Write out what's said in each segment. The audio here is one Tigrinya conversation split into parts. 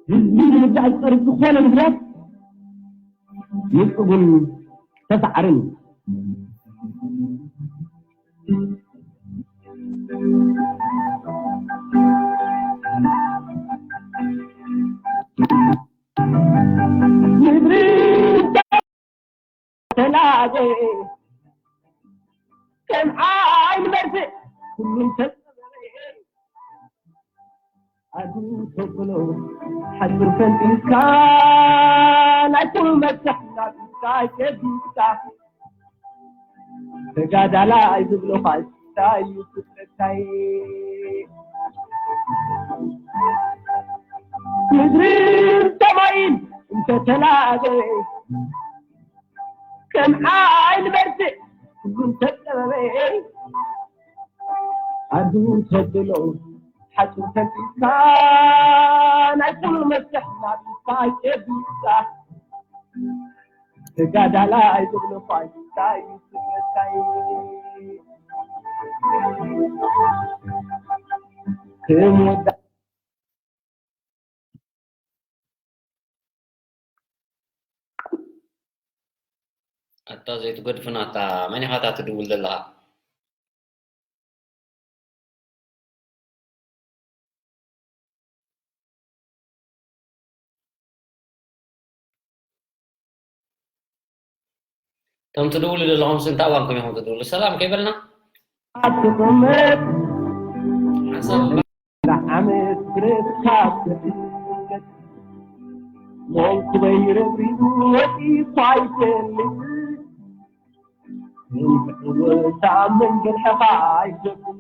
ህዝቢ ንምግዛእ ዝጸርፍ ዝኾነ ምኽንያት ንጹግን ተሳዕርን እዩ። ምድሪ ተላገ ከም ዓይን መርፍእ ኩሉም ተጸበበ። ኣዱ ተብሎ ሓጹር ፈንጢስካ ናይ ኩሉ መብዛሕ ናብ ኢድካ ጨቢጥካ ተጋዳላይ ዝብሎ ፋሽስታ እዩ ፍጥረታይ። ምድርን ሰማይን እንተተላገ ከም ዓይን በርትዕ ኩሉም ተጸበበ። ኣዱ ተብሎ ሓጹር ፈንጢስካ ናይ ኩሉ መብዛሕ ናብ ኢድካ ጨቢጥካ ተጋዳላይ ዝብሎ ፋሽስታ እዩ ፍጥረታይ። ክም ወዳ ኣታ ዘይትገድፍና፣ ኣታ መን ኢኻ እታ ትድውል ዘለኻ? እቶም ትድውሉ ዘለኹም ስንት እዋንኩም ኢኹም ትድውሉ? ሰላም ከይበልና። ኣትቑመት ሓሳብ ዓመት ብረትካ ትሕገት ሞንኩበይ ረብሪቡ ወፂኳ ይፈልጥ ከምትዕወት ታምን ብርሕኻ ኣይዘብን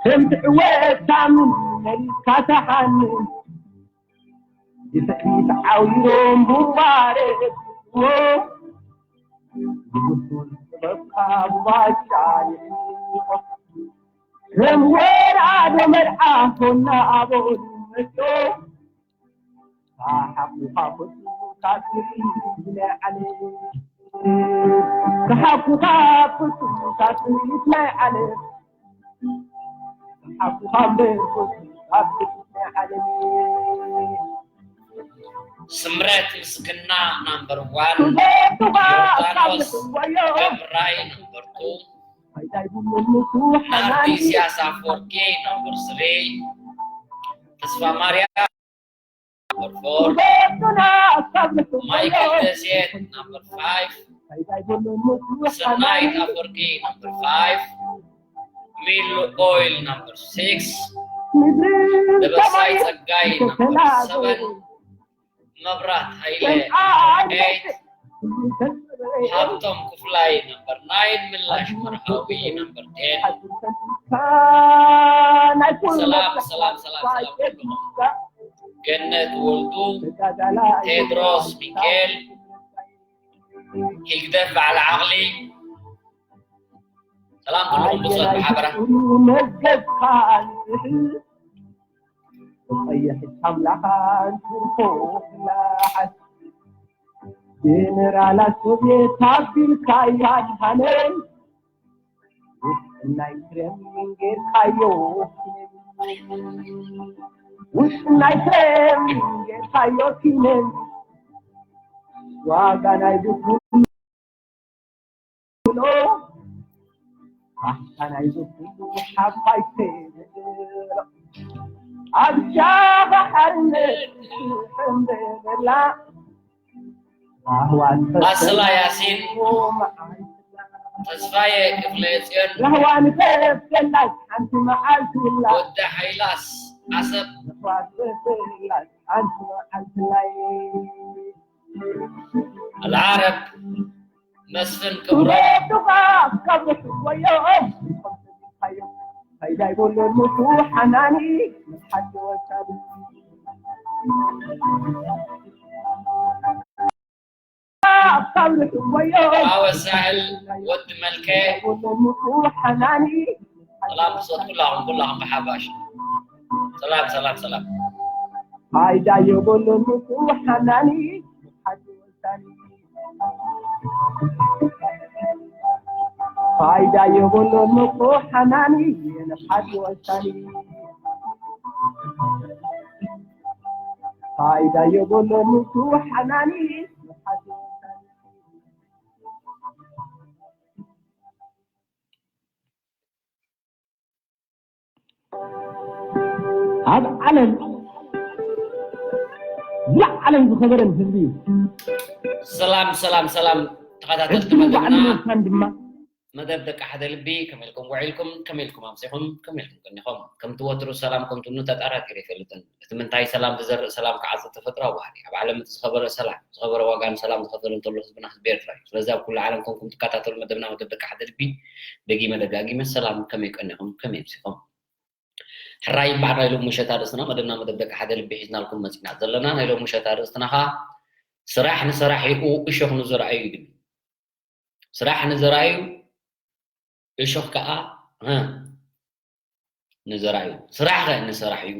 ከምትዕወት ታምን መሪፅካ ተሓንን ብትዕቢት ዓዊሮም ቡምባ ረግጽዎ ብጉሱል ጥበብካ ብባሻ ይሕንቆ ከም ወራዶ መርዓ ኮና ኣቦ መጾ ሓቁኻ ፈቱ ካብ ትርኢት ናይ ዓለም ሓቁኻ ፈቱ ካብ ትርኢት ናይ ዓለም ሓቁኻ እምበር ፈቱ ካብ ትርኢት ናይ ዓለም ስምረት ምስግና ናምበር ዋን፣ ዮርዳኖስ ገብራይ ናምበር ቱ፣ ናርዲ ኢሳያስ ኣፈወርቂ ናምበር ስሪ፣ ተስፋ ማርያም ናምበር ፎር፣ ማይክል ደሴት ናምበር ፋይቭ፣ ሰናይት ኣፈወርቂ ናምበር ፋይቭ፣ ሚሉ ኦይል ናምበር ሲክስ፣ ደበሳይ ጸጋይ ናምበር ሰቨን፣ መብራት ሃይለ ናምበር ኤይት፣ ሃብቶም ክፍላይ ናምበር ናይን፣ ምላሽ መርሃዊ ናምበር ቴን። ሰላም ሰላም ሰላም ሰላም ኩልኹም። ገነት ወልዱ፣ ቴድሮስ ሚካኤል፣ ሂግደፍ በዓል ዓቕሊ፣ ሰላም ኩልኹም ብፁዓት ብሓበራ። መዝገብካ ንጽሕ ብቐይሕ ኣምላኻን ትርፎ ክላሓት ጀነራላት ሶቭየት ኣቢልካ ያድሃነን ውስጥ ናይ ክሬምሊን ጌርካዮ ውስጥ ናይ ክሬምሊን ጌርካዮ ኪነን ዋጋ ናይ ዝኩሉ ብሎ ኣሕታ ናይ ዝኩሉ ሓባይ ተይብሎ ኣብ ሻባ ሓርነት ሕምበላ ራህዋን ኣስላ ያሲን ተስፋዬ ክፍለ ጽዮን ራህዋ ንፈስከላት ሓንቲ መዓልቲ ላ ወዲ ሓይላስ ዓሰብ ራህዋ ንፈስከላት ሓንቲ መዓልቲ ላይ ኣልዓረብ መስፍን ክብሮ ቱቤቱኻ ካብ ርሑቕ ወዮ ፋይዳ ይብሉን ሙቱ ሓናኒ ሓንቲ ወሳኒ ካብ ርሑቕ ወዮ ኣወሳእል ወዲ መልከ ይብሉን ሙቱ ሓናኒ ሰላም ብጾት ኩላኹም ኩላኹም ብሓባሽ ሰላም ሰላም ሰላም ፋይዳ የብሉን ሙቱ ሓናኒ ሓንቲ ወሳኒ ፋይዳ የብሉን ሙቱ ሓናኒ ሓንቲ ወሳኒ ፋይዳ የብሉን ንሱ ሓናኒ። ኣብ ዓለም፣ ኣብ ዓለም ዝኸበረን ህዝቢ እዩ። ሰላም ሰላም ሰላም፣ ተኸታተልቲ ዕድሉ ባዕሉ መደብና ምውሳን ድማ መደብ ደቂ ሓደ ልቢ፣ ከመይ ኢልኩም ውዒልኩም፣ ከመይ ኢልኩም ቀኒኹም፣ ከመይ ኢልኩም ቀኒኹም? ከምቲ ወትሩ ሰላም ከምትብሉ ተጠራጢረ ኣይፈልጥን። እቲ ምንታይ ሰላም ዝዘርእ ሰላም ክዓጽድ ተፈጥሮኣዊ ባህሪ። ኣብ ዓለም እቲ ዝኸበረ ሰላም፣ ዝኸበረ ዋጋ ንሰላም ዝኸፈለ እንተሎ ህዝብና ህዝቢ ኤርትራ እዩ። ስለዚ ኣብ ኩሉ ዓለም ኮንኩም ትከታተሉ መደብና መደብ ደቂ ሓደ ልቢ፣ ደጊመ ደጋጊመ ሰላም፣ ከመይ ቀኒኹም፣ ከመይ ኣምሲኹም? ሕራይ በዓል ናይ ሎሚ ምሸት ኣርእስትና መደብና መደብ ደቂ ሓደ ልቢ ሒዝናልኩም መጺና ዘለና። ናይ ሎሚ ምሸት ኣርእስትና ኸኣ ስራሕ ንሰራሒኡ እሾኽ ንዝረኣዩ ይብል። ስራሕ ንዘራዩ እሾኽ ከዓ እ፣ ንዘራዩ ስራሕ ኸ ንሰራሕ እዩ።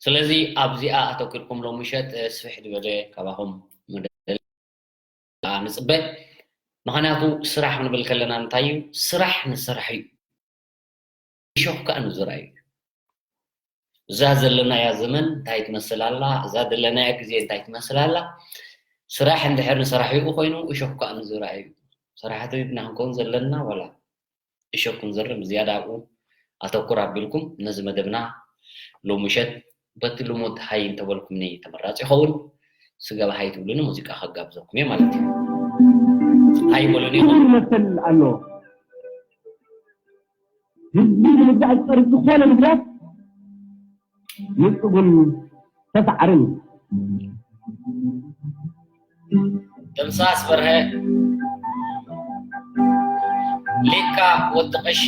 ስለዚ ኣብዚኣ ኣተኪርኩም ሎሚ ምሸት እ፣ ስፍሕ ዝበለ ካባኹም መደብ ንፅበ። ምኽንያቱ ስራሕ ክንብል ከለና እንታይ እዩ? ስራሕ ንሰራሕ እዩ። እሾኽ ከዓ ንዝረኣዩ እዩ። እዛ ዘለናያ ዘመን እንታይ ትመስል ኣላ? እዛ ዘለናያ ግዜ እንታይ ትመስል ኣላ? ስራሕ እንድሕር ንሰራሒኡ ኮይኑ እሾኽ ከዓ ንዝረኣዩ እዩ። ሰራሕቲ ድና ክንከውን ዘለና ዋላ እሾኽ ክንዘርእ ብዝያዳ ኣብኡ ኣተኩር ኣቢልኩም ነዚ መደብና ሎሚ ምሸት በቲ ልሙድ ሃይ እንተበልኩምኒ ተመራፂ ይኸውን። ስገባ ሃይ ትብሉኒ ሙዚቃ ከጋብዘኩም እየ ማለት እዩ። ሃይ በሉኒ። ክቡር መሰል ኣሎ። ህዝቢ ንምግዛእ ዝጸርግ ዝኾነ ምኽንያት ንጹግን ተሳዓርን እዩ። ደምሳስ በርሀ፣ ሊካ ወዲ ቀሺ፣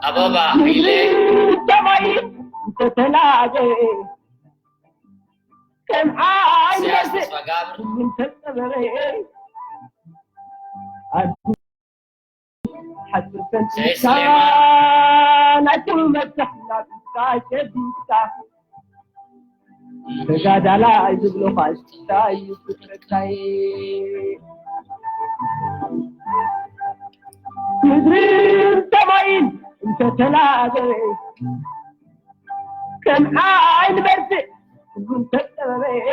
ኣበባ ሃይለ፣ ሰማይ ዝተተላገ ከም ዓይኒ ኢሳያስ ተስፋጋብር፣ እንተጸበበ ሓጹር ሰይ ፈንቲካ ስሌማን። ናይ ኩሉ መሳሕ ናብካ ሸቢካ ተጋዳላይ ዝብሎ ፋሽስታይ እዩ ፍጥረታይ። ምድርን ሰማይን እንተተላበየ ከም ዓይኒ በርትዕ ኩሉ እንተጠበበየ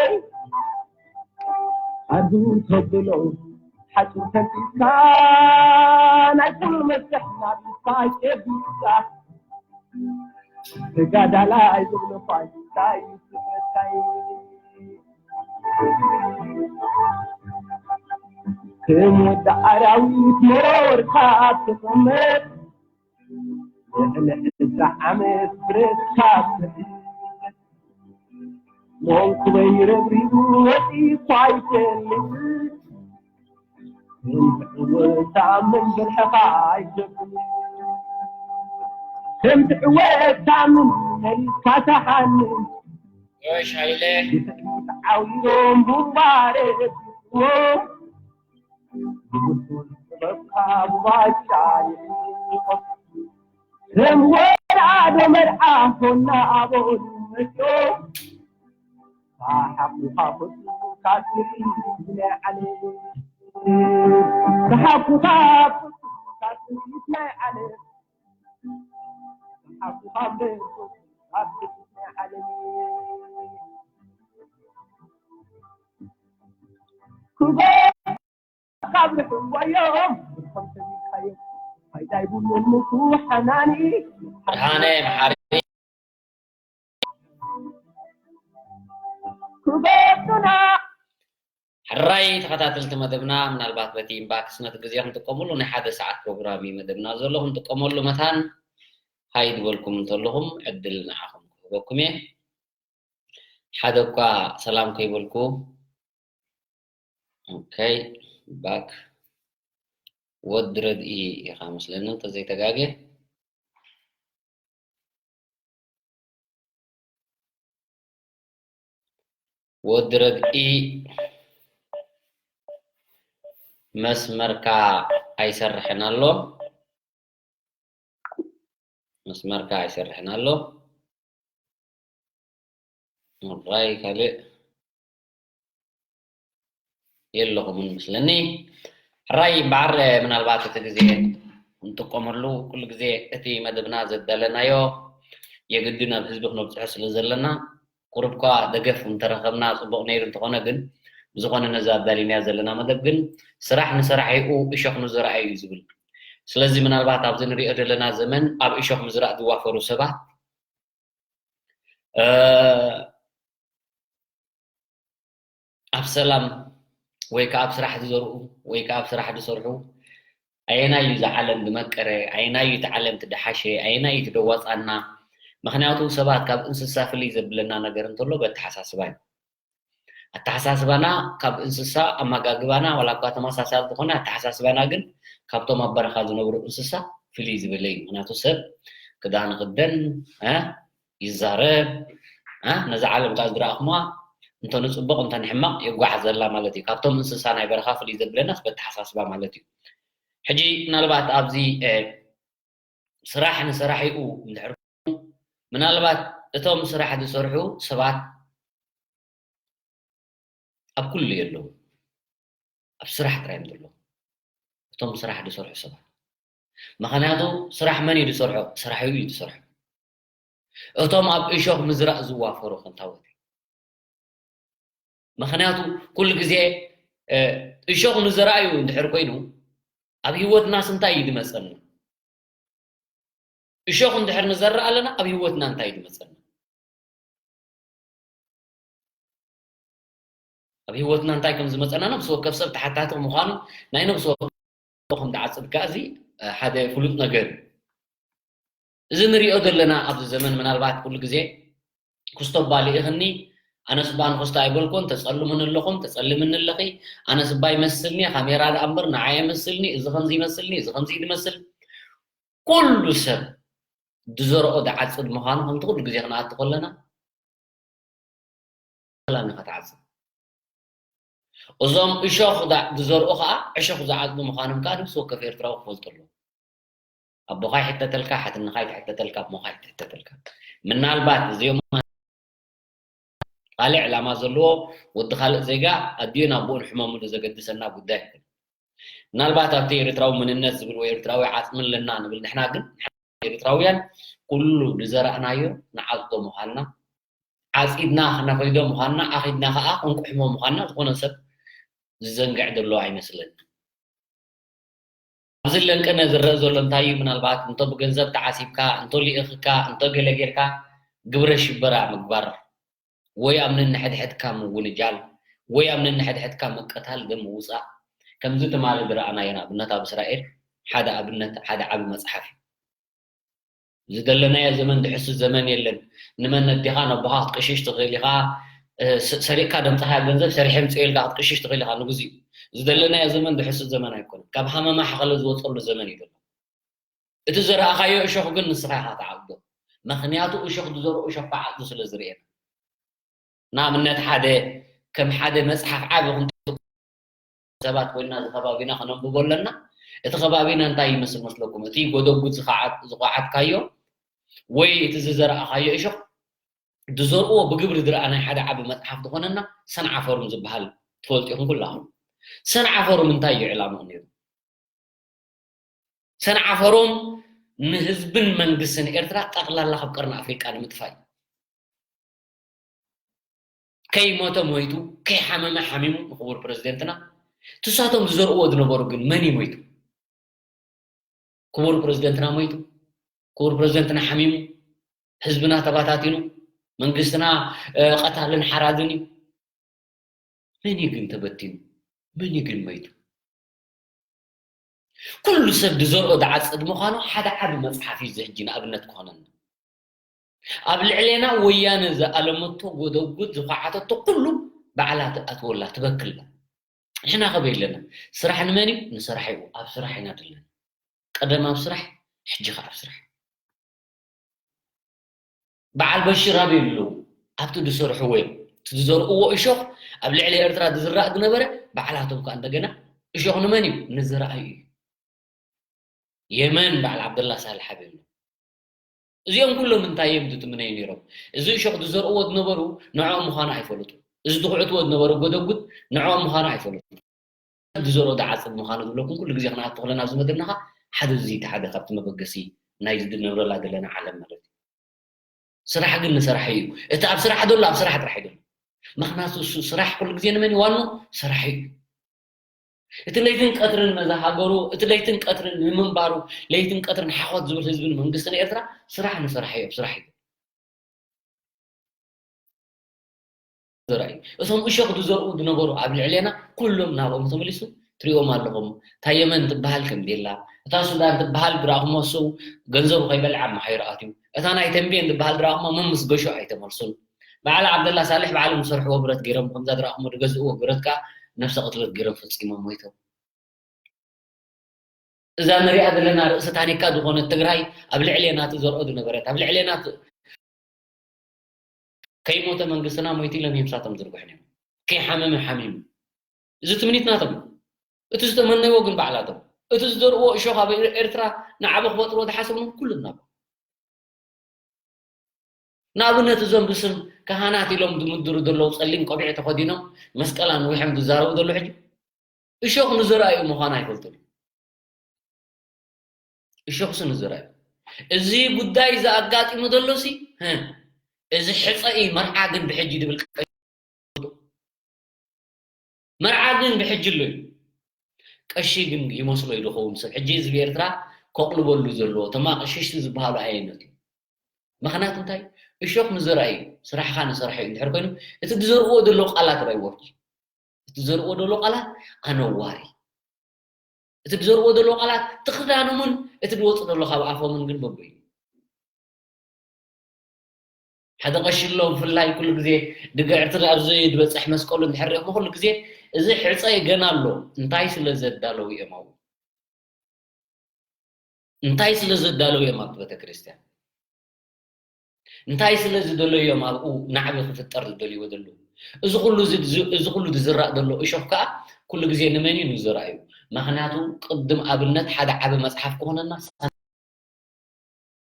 ኣዱ ተብሎ ሓጹር ፈንቲካ ናይ ኩሉ መሳሕ ናብካ ሸቢካ ተጋዳላይ ዝብሎ ፋሽስታይ እዩ ፍጥረታይ። ከም ወዲ ኣራዊት መረወርካ ትቕመጥ ልዕሊ ዕስራ ዓመት ብረትካ ትሕዝ መንኩበይ ረብሪቡ ወፂእኳ ኣይፈልጥ። እንተወታ ምን ብርሕኻ ኣይዘብን ከም ትዕወታ ምን መሊስካ ተሓንን ዮሽ ሃይለ፣ ዓዊሮም ቡምባረ ብጉሱል ጥበብካ ብባሻ ይዕቆም ከም ወላዶ መርዓ ሆና ኣቦ መሾ ሓቁኻ ፍጹም ካብ ትርኢት ናይ ዓለም ሓቁኻ ፍጹም ካብ ትርኢት ናይ ዓለም ሓቁኻ እምበር ካብ ትርኢት ናይ ዓለም ክቡር ካብ ርሕዋዮም ብርኾም ሰቢካዮም ፋይዳ ይብሉን ምኩ ሓናኒ ብርሃነ መሓሪ። ክበቱና ሕራይ ተኸታተልቲ መደብና፣ ምናልባት በቲ ኢምባክስ ነቲ ግዜ ክንጥቀመሉ ናይ ሓደ ሰዓት ፕሮግራም እዩ መደብና ዘሎ፣ ክንጥቀመሉ መታን ሃይ ዝበልኩም እንተለኹም ዕድል ንዓኹም ክህበኩም እየ። ሓደ እኳ ሰላም ከይበልኩ። ኦኬ፣ ባክ። ወዲ ረድኢ ኢኻ መስለኒ እንተዘይተጋጌ። ወዲ ረድኢ መስመርካ ኣይሰርሕን ኣሎ። መስመርካ ኣይሰርሕን ኣሎ። ራይ ካልእ የለኹምን ምስለኒ። ሕራይ በዓር ምናልባት እቲ ግዜ ንጥቀመሉ ኩሉ ግዜ እቲ መደብና ዘዳለናዮ የግድን ኣብ ህዝቢ ክነብፅሖ ስለ ዘለና ቁሩብ እኳ ደገፍ እንተረኸብና ጽቡቕ ነይሩ። እንተኾነ ግን፣ ብዝኾነ ነዛ ኣዳሊናያ ዘለና መደብ ግን፣ ስራሕ ንሰራሒኡ እሾኽ ንዝረኣዩ እዩ ዝብል። ስለዚ ምናልባት ኣብዚ ንሪኦ ዘለና ዘመን ኣብ እሾኽ ምዝራእ ዝዋፈሩ ሰባት፣ እ፣ ኣብ ሰላም ወይ ከኣ ኣብ ስራሕ ዝዘርኡ ወይ ከኣ ኣብ ስራሕ ዝሰርሑ፣ ኣየናይ እዩ እዚ ዓለም ዝመቀረ? ኣየናይ እዩ እቲ ዓለም እቲ ደሓሸ? ኣየናይ እዩ እቲ ደዋጻና? ምኽንያቱ ሰባት ካብ እንስሳ ፍልይ ዘብለና ነገር እንተሎ በተሓሳስባ እዩ። ኣተሓሳስባና ካብ እንስሳ፣ ኣመጋግባና ዋላ እኳ ተመሳሳሊ ዝኾነ፣ ኣተሓሳስባና ግን ካብቶም ኣብ በረኻ ዝነብሩ እንስሳ ፍልይ ዝበለ እዩ። ምኽንያቱ ሰብ ክዳን ይኽደን፣ እ፣ ይዛረብ፣ እ፣ ነዛ ዓለም ከኣ ዝረኣኹማ እንተ ንጽቡቕ እንተ ንሕማቕ የጓዓዘላ ማለት እዩ። ካብቶም እንስሳ ናይ በረኻ ፍልይ ዘብለናስ በተሓሳስባ ማለት እዩ። ሕጂ ምናልባት ኣብዚ፣ እ፣ ስራሕ ንሰራሒኡ እንድሕር፣ ምናልባት እቶም ስራሕ ዝሰርሑ ሰባት ኣብ ኩሉ የለዉ፣ ኣብ ስራሕ ጥራይ እዮም ዘለዉ። እቶም ስራሕ ዝሰርሑ ሰባት፣ ምኽንያቱ ስራሕ መን እዩ ዝሰርሖ? ሰራሒኡ እዩ ዝሰርሖ። እቶም ኣብ እሾኽ ምዝራእ ዝዋፈሩ ክንታወት እዩ። ምኽንያቱ ኩሉ ግዜ፣ እ፣ እሾኽ ንዘርኣዩ እንድሕር ኮይኑ፣ ኣብ ህይወትናስ እንታይ እዩ ዝመጸና? እሾኽ እንድሕር ንዘርእ ኣለና፣ ኣብ ህይወትና እንታይ እዩ ዝመጸና? ኣብ ህይወትና እንታይ ከም ዝመጸና ነብሲ ወከፍ ሰብ ተሓታቲ ምዃኑ ናይ ነብሲ ወከፍ ከም ዝዓጽድ ከኣ እዚ፣ እ፣ ሓደ ፍሉጥ ነገር እዩ። እዚ ንሪኦ ዘለና ኣብዚ ዘመን ምናልባት ኩሉ ግዜ ክስቶባ ልኢኽኒ፣ ኣነስ እባ ንኽስቶ ኣይበልኩን፣ ተጸልሙኒ ኣለኹም፣ ተጸልምኒ ኣለኺ፣ ኣነስ እባ ይመስልኒ፣ ካሜራ ደኣ እምበር ንዓይ ኣይመስልኒ፣ እዚ ከምዚ ይመስልኒ፣ እዚ ከምዚ እዩ ዝመስል። ኩሉ ሰብ ዝዘርኦ ዝዓጽድ ምዃኑ ከምቲ ኩሉ ግዜ ክንኣቱ ከለና ሰላም ኢኻ ትዓጽድ። እዞም እሾኽ ዳ-፣ ዝዘርኡ ኸኣ ዕሾኽ ዝዓጽዱ ምዃኖም ከኣ ነብሲ ወከፍ ኤርትራዊ ክፈልጦ ኣለዎ። ኣቦኻ ይሕተተልካ፣ ሓትንኻ ይትሕተተልካ፣ ኣቦኻ ይትሕተተልካ። ምናልባት እዚኦም ካልእ ዕላማ ዘለዎ ወዲ ካልእ ዜጋ ኣዲኡን ኣቦኡን ሕመሙሉ ዘገድሰና ጉዳይ ኣይኮነን። ምናልባት ኣብቲ ኤርትራዊ መንነት ዝብል ወይ ኤርትራዊ ዓጽሚ ኣለና ንብል ንሕና፣ ግን ኤርትራውያን ኩሉ ዝዘራእናዮ ንዓጽዶ ምዃንና፣ ዓጺድና ክነኺዶ ምዃንና፣ ኣኺድና ከኣ ክንቁሕሞ ምዃንና ዝኾነ ሰብ ዝዘንግዕ ዘሎ ኣይመስለንን። ኣብዚ ለንቅነ ዝረአ ዘሎ እንታይ እዩ? ምናልባት እንቶ ብገንዘብ ተዓሲብካ፣ እንቶ ልኢኽካ፣ እንቶ ገለ ጌርካ ግብረ ሽበራ ምግባር፣ ወይ ኣብ ነንሕድሕድካ ምውንጃል፣ ወይ ኣብ ነንሕድሕድካ ምቅታል፣ ደም ምውጻእ። ከምዚ ትማሊ ዝረኣናዮ ንኣብነት ኣብ እስራኤል ሓደ ኣብነት፣ ሓደ ዓቢ መጽሓፍ እዩ። ዝደለናዮ ዘመን ድሕሱ ዘመን የለን። ንመን ነዲኻ ነቦኻ ክትቅሽሽ ትኽእል ኢኻ። እ፣ ስ-፣ ሰሪቕካ ደምጻኻዮ ገንዘብ ሰሪሐ ምጽእ ኢልካ ክትቅሽሽ ትኽእል ኢኻ ንግዚኡ። ዝደለናዮ ዘመን ድሕሱ ዘመን ኣይኮነን። ካብ ሃመማ ሕኸለ ዝወጸሉ ዘመን እዩ ዘሎ። እቲ ዘረኣኻዮ እሾኽ ግን ንስኻ ኢኻ ትዓብዶ። ምኽንያቱ እሾኽ ዝዘርኡ እሾኽ ክዓጽዱ ስለ ዝርእየና። ንኣብነት ሓደ፣ ከም ሓደ መጽሓፍ ዓቢ ክንጠ-፣ ሰባት ኮይንና እዚ ከባቢና ከነንብቦ ኣለና። እቲ ከባቢና እንታይ ይመስል መስለኩም? እቲ ጎደጉድ ዝኸዓት-፣ ዝኸዓትካዮ ወይ እቲ ዝዘራእኻዮ እሾኽ ዝዘርእዎ ብግብሪ ዝረኣ ናይ ሓደ ዓቢ መጽሓፍ ዝኾነና ሰንዓፈሩም ዝበሃል ትፈልጡ ኢኹም ኩላኹም። ሰንዓፈሩም እንታይ እዩ ዕላምኡ ነይሩ? ሰንዓፈሮም ንህዝብን መንግስትን ኤርትራ ጠቕላላ ካብ ቀርኒ ኣፍሪቃ ንምጥፋእ እዩ። ከይሞተ ሞይቱ፣ ከይሓመመ ሓሚሙ ንክቡር ፕረዚደንትና። ትሳቶም ዝዘርእዎ ዝነበሩ ግን መን እዩ ሞይቱ? ክቡር ፕረዚደንትና ሞይቱ፣ ክቡር ፕረዚደንትና ሓሚሙ፣ ህዝብና ተባታቲኑ፣ መንግስትና፣ እ፣ ቀታልን ሓራድን እዩ። መን እዩ ግን ተበቲኑ? መን እዩ ግን መይቱ? ኩሉ ሰብ ዝዘርኦ ዝዓጽድ ምዃኑ ሓደ ዓቢ መጽሓፍ እዩ፣ እዚ ሕጂ ንኣብነት ክኾነና። ኣብ ልዕሌና ወያነ ዝኣለመቶ ጎደጉድ ዝኸዓተቶ ኩሉ ባዕላ ትኣትወላ፣ ትበክላ። ንሕና ከበይ ኣለና? ስራሕ ንመን እዩ? ንሰራሕ እዩ። ኣብ ስራሕ ኢና ዘለና። ቀደም ኣብ ስራሕ፣ ሕጂ ኸኣ ኣብ ስራሕ። በዓል በሽር ኣበይ ኣለዉ? ኣብቲ ዝሰርሕዎ እዮም። እቲ ዝዘርእዎ እሾኽ ኣብ ልዕሊ ኤርትራ ዝዝራእ ዝነበረ ባዕላቶም ከኣ እንደገና እሾኽ ንመን እዩ? ንዝረኣዩ እዩ። የመን በዓል ዓብደላ ሳልሕ ኣበይ ኣለዉ? እዚኦም ኩሎም እንታይ እዮም ዝትምነዩ ነይሮም? እዚ እሾኽ ዝዘርእዎ ዝነበሩ ንዕኦም ምዃኑ ኣይፈለጡ። እዚ ዝኹዕትዎ ዝነበሩ ጎደጉድ ንዕኦም ምዃኑ ኣይፈለጡ። ዝዘርኦ ዝዓጽድ ምዃኑ ዝብለኩም ኩሉ ግዜ ክንኣቱ ከለና ኣብዚ መደብና ኸኣ ሓደ እዚ እቲ ሓደ ካብቲ መበገሲ ናይዚ ንነብረላ ዘለና ዓለም ማለት እዩ። ስራሕ ግን ንሰራሕ እዩ። እቲ ኣብ ስራሕ ዘሎ ኣብ ስራሕ ጥራሕ እዩ ዘሎ። ምኽንያቱ እሱ ስራሕ ኩሉ ግዜ ንመን ይዋኑ? ሰራሕ እዩ። እቲ ለይትን ቀትርን ነዛ ሃገሩ፣ እቲ ለይትን ቀትርን ንምንባሩ፣ ለይትን ቀትርን ሓኾት ዝብል ህዝብን መንግስትን ኤርትራ ስራሕ ንሰራሕ እዩ፣ ኣብ ስራሕ እዩ። ዘርኢ። እቶም እሾኽ ዝዘርኡ ዝነበሩ ኣብ ልዕሌና ኩሎም ናብኦም ተመሊሱ ትሪኦም ኣለኹም። እታ የመን ትበሃል ከም ቤላ፣ እታ ሱዳን ትበሃል ድራኹሞ ሰው ገንዘቡ ከይበልዓ መሓይሩ ኣትዩ። እታ ናይ ተንቤን ትበሃል ድራኹሞ መምስ ገሾ ኣይተመልሱን። በዓል ዓብደላ ሳልሕ በዓሎም ዝሰርሕዎ ብረት ገይሮም ከምዛ ድራኹሞ ዝገዝእዎ ብረት ከኣ ነፍሰ ቅትለት ገይሮም ፈጺሞም ሞይቶም። እዛ ንሪኣ ዘለና ርእሲ ታኒካ ዝኾነት ትግራይ ኣብ ልዕሌና ትዘርኦ ዝነበረት ኣብ ልዕሌና ት- ከይሞተ መንግስትና ሞይቱ ኢሎም እዮም ሳቶም ዝርግሑን እዮም። ከይሓመመ ሓሚሙ። እዚ ትምኒት ናቶም እዩ። እቲ ዝተመነይዎ ግን ባዕላቶም። እቲ ዝዘርእዎ እሾኽ ኣብ ኤርትራ ንዓቢ ክፈጥርዎ ዝሓሰብሉ ኩሉ ናቦ። ንኣብነት እዞም ብስም ካህናት ኢሎም ዝምድሩ ዘለዉ ጸሊም ቆቢዕ ተኸዲኖም መስቀል ኣንዊሖም ዝዛረቡ ዘለዉ ሕጂ እሾኽ ንዝረኣዩ ምዃኑ ኣይፈልጡን። እሾኽሲ ንዝረኣዩ። እዚ ጉዳይ እዚ ኣጋጢሙ ዘሎሲ፣ ህ፣ እዚ ሕጸ እዩ፣ መርዓ ግን ብሕጂ ድብል ቀ-፣ መርዓ ግን ብሕጂ ኣሎ እዩ። ቀሺ ግን ይመስሎ እዩ ዝኸውን ሰብ። ሕጂ ህዝቢ ኤርትራ ከቕልበሉ ዘለዎ፣ እቶም ኣቕሽሽቲ ዝበሃሉ ኣየነት እዩ? ምኽንያት እንታይ? እሾኽ ንዝረኣዩ፣ ስራሕኻ ንሰርሐ እዩ እንድሕር ኮይኑ፣ እቲ ዝዘርእዎ ዘሎ ቃላት ራይዎ ሕጂ። እቲ ዝዘርእዎ ዘሎ ቃላት ኣነዋሪ። እቲ ዝዘርእዎ ዘሎ ቃላት ትኽዳኖምን እቲ ዝወጽእ ዘሎ ካብ ኣፎምን ግን በቦ እዩ። ሓደ ቀሺ ኣሎ ብፍላይ ኩሉ ግዜ ድግዕቲ ኣብዚ ዝበጽሕ መስቀሉ እንድሕር ሪእኹም ኩሉ ግዜ እዚ ሕጸ ገና ኣሎ። እንታይ ስለ ዘዳለዉ እዮም ኣብኡ? እንታይ ስለ ዘዳለዉ እዮም ኣብቲ ቤተክርስትያን? እንታይ ስለ ዝደለዩ እዮም ኣብኡ ናዕቢ ክፍጠር ዝደልይዎ ዘለዉ? እዚ ኩሉ እዚ፣ እዚ ኩሉ ዝዝራእ ዘሎ እሾኽ ከኣ ኩሉ ግዜ ንመን እዩ ንዝራእ እዩ? ምኽንያቱ ቅድም ኣብነት ሓደ ዓቢ መጽሓፍ ክኾነና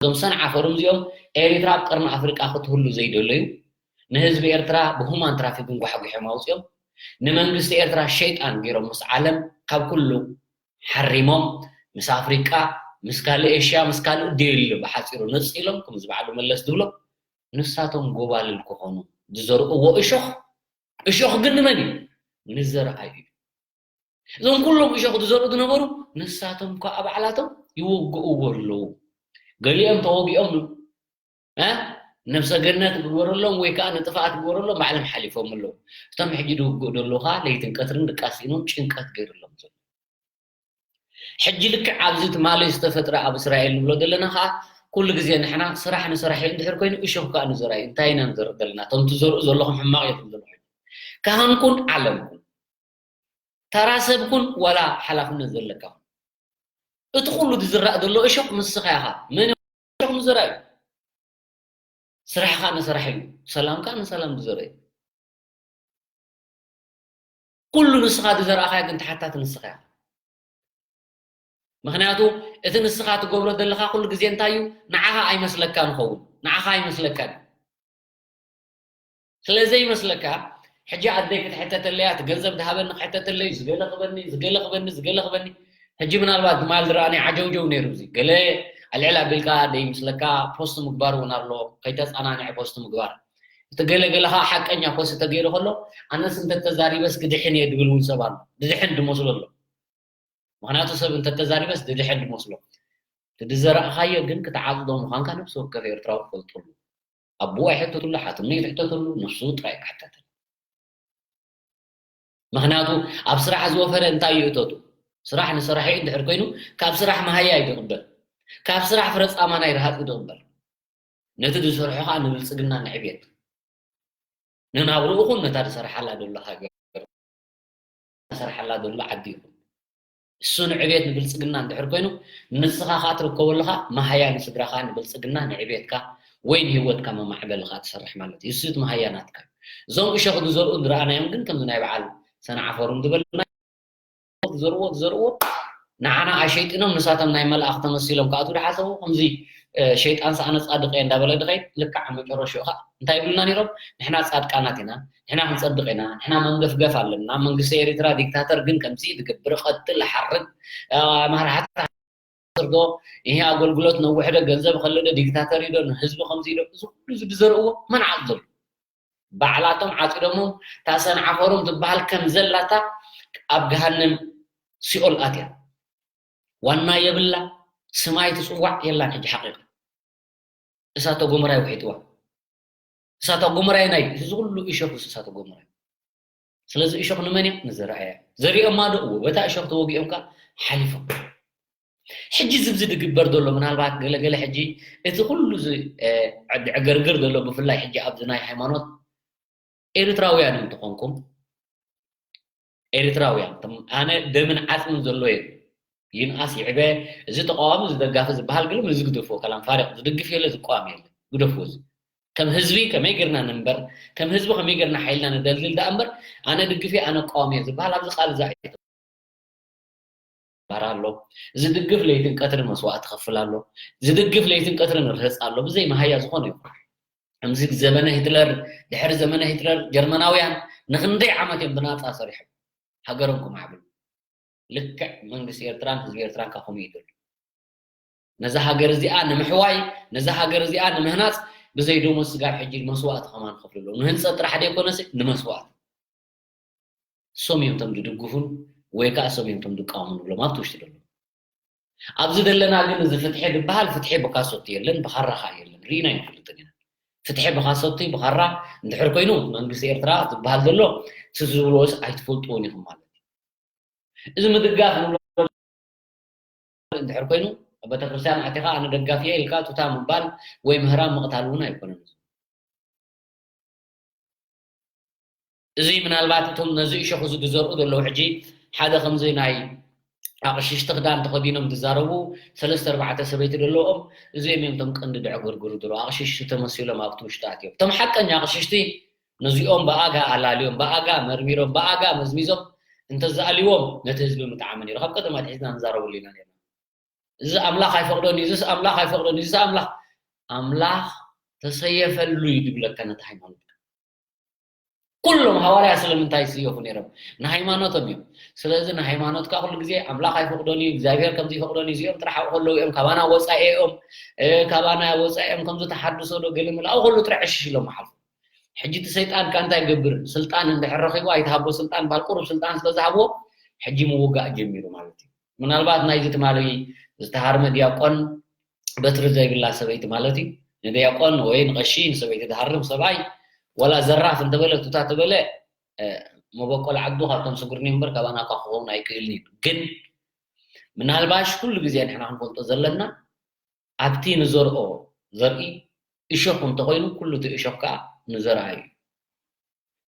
እዞም ሰንዓ ፈሩም እዚኦም ኤሪትራ ኣብ ቀርኒ ኣፍሪቃ ክትህሉ ዘይደለዩ ንህዝቢ ኤርትራ ብሁማን ትራፊክን ጓሕጒሖም ኣውጺኦም ንመንግስቲ ኤርትራ ሸይጣን ገይሮም ምስ ዓለም ካብ ኩሉ ሓሪሞም ምስ ኣፍሪቃ ምስ ካልእ ኤሽያ ምስ ካልእ ደይሉ ብሓጺሩ ነጺሎም ከምዚ በዓሉ መለስ ዝብሎ ንሳቶም ጎባልል ክኾኑ ዝዘርእዎ እሾኽ እሾኽ ግን ንመን እዩ? ንዘርኣይ እዩ። እዞም ኩሎም እሾኽ ዝዘርኡ ዝነበሩ ንሳቶም ከዓ ባዕላቶም ይወግእዎ ኣለዉ። ገሊኦም ተወጊኦም እ ነብሰ ገነት ግበረሎም ወይ ከዓ ንጥፍኣት ግበረሎም ባዕሎም ሓሊፎም ኣለዉ። እቶም ሕጂ ዝውግኡ ዘለዉ ከዓ ለይትን ቀትርን ድቃስ ኢኖም ጭንቀት ገይሩሎም ዘሎ። ሕጂ ልክዕ ኣብዚ ትማሊ ዝተፈጥረ ኣብ እስራኤል ንብሎ ዘለና ከዓ ኩሉ ግዜ ንሕና ስራሕ ንስራሕ እዩ እንድሕር ኮይኑ እሾኽ ከዓ ንዘርእ እንታይ ኢና ንዘርእ ዘለና እቶም ትዘርኡ ዘለኹም ሕማቕ የትም ዘለኹም ካህንኩን ዓለምኩን ተራ ሰብኩን ዋላ ሓላፍነት ዘለካ እቲ ኩሉ ዝዝራእ ዘሎ እሾኽ ንስኻ ኢኻ መን እሾኽ ንዘርእ እዩ ስራሕኻ ንስራሕ እዩ ሰላምካ ንሰላም ዝዘርእ ኩሉ ንስኻ ዝዘርኣኻዮ ግን ተሓታቲ ንስኻ ኢኻ ምኽንያቱ እቲ ንስኻ ትገብሮ ዘለኻ ኩሉ ግዜ እንታይ እዩ ንዓኻ ኣይመስለካ ንኸውን ንዓኻ ኣይመስለካ ስለዘይመስለካ ሕጂ ኣደይ ክትሕተተለያ እቲ ገንዘብ ዝሃበኒ ክሕተተለይ ዝገለ ክበኒ ዝገለ ክበኒ ዝገለ ክበኒ ሕጂ ምናልባት ትማል ዝረኣኒ ዓጀውጀው ነይሩ እዚ ገለ ኣልዕል ኣቢልካ ደይ ምስለካ ፖስት ምግባር እውን ኣሎ ከይተፃናንዐ ፖስት ምግባር እቲ ገለ ገለ ከዓ ሓቀኛ ፖስት ተገይሩ ከሎ ኣነስ እንተተዛሪበስ ክድሕን እየ ድብል እውን ሰብ ኣሎ ድድሕን ድመስሎ ኣሎ ምኽንያቱ ሰብ እንተተዛሪበስ ድድሕን ድመስሎ እቲ ዝዘራእኻዮ ግን ክትዓፅዶ ምዃንካ ነብሲ ወከፍ ኤርትራዊ ክፈልጠሉ ኣቦኡ ኣይሕተትሉ ሓትኑ ኣይትሕተትሉ ንሱ ጥራይ ክሕተተል ምኽንያቱ ኣብ ስራሕ ዝወፈረ እንታይ እዩ እቶቱ ስራሕ ንሰራሒ እንድሕር ኮይኑ ካብ ስራሕ መሃያ እዩ ዝቕበል ካብ ስራሕ ፍረ ፃማ ናይ ረሃፅ እዩ ዝቕበል ነቲ ዝሰርሖ ከዓ ንብልፅግና ንዕብየት ንናብርኡ ኹን ነታ ዝሰርሓላ ዘሎ ሃገር ዝሰርሓላ ዘሎ ዓዲ ይኹን እሱ ንዕብየት ንብልፅግና እንድሕር ኮይኑ ንስኻ ከዓ ትርከበሉኻ መሃያ ንስድራኻ ንብልፅግና ንዕብየትካ ወይ ንህወትካ መማዕበሊ ከዓ ትሰርሕ ማለት እዩ እሱ እቲ መሃያ ናትካ እዩ እዞም እሾኽ ዝዘርኡ ዝረኣናዮም ግን ከምዚ ናይ በዓል ሰንዓፈሩም ዝበልና ዝዘርዎ ዝዘርዎ ንዓና ኣሸይጢኖም ንሳቶም ናይ መልኣኽ ተመሲሎም ክኣትዉ ድሓሰቡ ከምዚ ሸይጣን ሰኣነ ፃድቕ እየ እንዳበለ ድኸይድ ልክዓ መጨረሽኡ ከዓ እንታይ ይብሉና ነይሮም ንሕና ፃድቃናት ኢና ንሕና ክንፀድቕ ኢና ንሕና መንገፍገፍ ኣለና መንግስቲ ኤሪትራ ዲክታተር ግን ከምዚ ዝገብር ቐትል ሓርድ መራሕቲ ዶ፣ ይሄ ኣገልግሎት ነውሕ ዶ፣ ገንዘብ ከሎ ዶ፣ ዲክታተር ዶ፣ ንህዝቢ ከምዚ ዶ፣ እዚ ኩሉ እዚ ዝዘርእዎ መን ዓጽ ዘሎ? ባዕላቶም ዓጺዶሞ፣ እታ ሰንዓፈሮም ትበሃል ከም ዘላታ ኣብ ገሃነም ሲኦል ኣትያ። ዋና የብላ፣ ስማይ ትጽዋዕ የላን። ሕጂ ሓቂቓ እሳተ ጎመራ ይውሒጥዋ። እሳተ ጎመራ ናይ እዚ ኩሉ እሾኽ እሳተ ጎመራ። ስለዚ እሾኽ ንመን እያ ንዘርኣያ? ዘሪኦማ ዶ? እዎ፣ በታ እሾኽ ተወጊኦም ከኣ ሓሊፎም። ሕጂ እዚ ዝግበር ዘሎ፣ ምናልባት ገለ ገለ ሕጂ እቲ ኩሉ እዚ ዕግርግር ዘሎ፣ ብፍላይ ሕጂ ኣብዚ ናይ ሃይማኖት፣ ኤርትራውያን እንተኾንኩም፣ ኤርትራውያን ኣነ ደምን ዓፅምን ዘሎ እየ። ይንኣስ ይዕበ፣ እዚ ተቃዋሚ፣ እዚ ደጋፊ ዝበሃል ግልም እዚ ግደፍዎ። ከላም ፋሪቕ ዝድግፍ የለ፣ ዝቃወም የለ። ግደፍዎ። እዚ ከም ህዝቢ ከመይ ጌርና ንንበር፣ ከም ህዝቢ ከመይ ጌርና ሓይልና ንደልድል ደኣ እምበር፣ ኣነ ድግፍ እየ፣ ኣነ እቃወም እየ ዝበሃል ኣብዚ ቃል እዚ ኣይተባህል ኣሎ። ዝድግፍ ለይትን ቀትርን መስዋእቲ ክኸፍል ኣሎ። ዝድግፍ ለይትን ቀትርን ርህፅ ኣሎ። ብዘይ መሃያ ዝኾነ ይኹን። ከምዚ ዘመነ ሂትለር፣ ድሕሪ ዘመነ ሂትለር ጀርመናውያን ንኽንደይ ዓመት እዮም ብናጻ ሰሪሖም ሃገሮም ክማዕብሉ። ልክዕ መንግስቲ ኤርትራን ህዝቢ ኤርትራን ካብ ከምኡ ይደሉ። ነዛ ሃገር እዚኣ ንምሕዋይ፣ ነዛ ሃገር እዚኣ ንምህናጽ ብዘይ ደሞዝ ስጋብ ሕጂ መስዋእቲ ከማን ከፍሉ ኣለዉ። ንህንጸት ጥራሕ ደይኮነስ ንመስዋእቲ። እሶም እዮም እቶም ዝድግፉን ወይ ከኣ እሶም እዮም እቶም ዝቃወሙን ንብሎም ኣብቲ ውሽጢ ዘለዉ። ኣብዚ ዘለና ግን እዚ ፍትሒ ዝበሃል ፍትሒ ብካሶት የለን፣ ብኻራ ኸኣ የለን። ርኢና ኣይንፈልጥን ኢና። ፍትሒ ብካሶቲ፣ ብኻራ እንድሕር ኮይኑ መንግስቲ ኤርትራ ዝበሃል ዘሎ እቲ ዝብልዎስ ኣይትፈልጥዎን ኢኹም ማለት እዩ። እዚ ምድጋፍ ንብሎ እንድሕር ኮይኑ ኣብ ቤተክርስትያን ኣቲኻ ኣነ ደጋፊ እየ ኢልካ ቱታ ምባል ወይ ምህራም ምቕታል እውን ኣይኮነን። እዚ ምናልባት እቶም ነዚ እሾኽ እዚ ዝዘርኡ ዘለዉ ሕጂ ሓደ ከምዚ ናይ ኣቕሽሽቲ ክዳን ተኸዲኖም ዝዛረቡ ሰለስተ ኣርባዕተ ሰበይቲ ዘለዎም እዚኦም እዮም እቶም ቀንዲ ድዕግርግሩ ዘለዉ ኣቕሽሽቲ ተመሲሎም ኣብቲ ውሽጢ ኣትዮም። እቶም ሓቀኛ ኣቕሽሽቲ ነዚኦም ብኣጋ ኣላልዮም፣ ብኣጋ መርሚሮም፣ ብኣጋ መዝሚዞም እንተዝኣልይዎም ነቲ ህዝቢ ምጠዓመ ነይሩ። ካብ ቀደም ኣትሒዝና ንዛረበሉ ኢና ነርና። እዚ ኣምላኽ ኣይፈቕዶን እዩ፣ እዚስ ኣምላኽ ኣይፈቕዶን እዩ፣ እዚስ ኣምላኽ፣ ኣምላኽ ተሰየፈሉ እዩ ዝብለካ ነቲ ሃይማኖትካ። ኩሎም ሃዋርያ ስለምንታይ ይስየፉ ነይሮም? ንሃይማኖቶም እዮም። ስለዚ ንሃይማኖትካ ኩሉ ግዜ ኣምላኽ ኣይፈቕዶን እዩ፣ እግዚኣብሔር ከምዚ ይፈቕዶን እዩ፣ እዚኦም ጥራሕ ኣብኡ ከለዉ እዮም ካባና ወጻኢ እዮም፣ እ፣ ካባና ወጻኢ እዮም፣ ከምዚ ተሓድሶ ዶ ገለ ምለ ኣብኡ ከለዉ ጥራሕ ዕሽሽ ኢሎም ይሓልፉ። ሕጂ እቲ ሰይጣን ከ እንታይ ይገብር? ስልጣን እንድሕር ረኺቡ ኣይትሃቦ ስልጣን በሃል ቁሩብ ስልጣን ስለ ዝሃብዎ ሕጂ ምውጋእ ጀሚሩ ማለት እዩ። ምናልባት ናይዚ ትማሊ ዝተሃርመ ዲያቆን በትሪ ዘይብላ ሰበይቲ ማለት እዩ። ንዲያቆን ወይ ንቐሺ ንሰበይቲ ዝሃርም ሰብኣይ ዋላ ዘራፍ እንተበለ ቱታ ተበለ እ፣ መበቆል ዓዱ ካብቶም ስጉርኒ እምበር ካባና እኳ ክኸውን ኣይክእልን እዩ። ግን ምናልባሽ ኩሉ ግዜ ንሕና ክንፈልጦ ዘለና ኣብቲ ንዘርኦ ዘርኢ እሾኽ እንተኾይኑ ኩሉ እቲ እሾኽ ከዓ ንዘርኣ እዩ።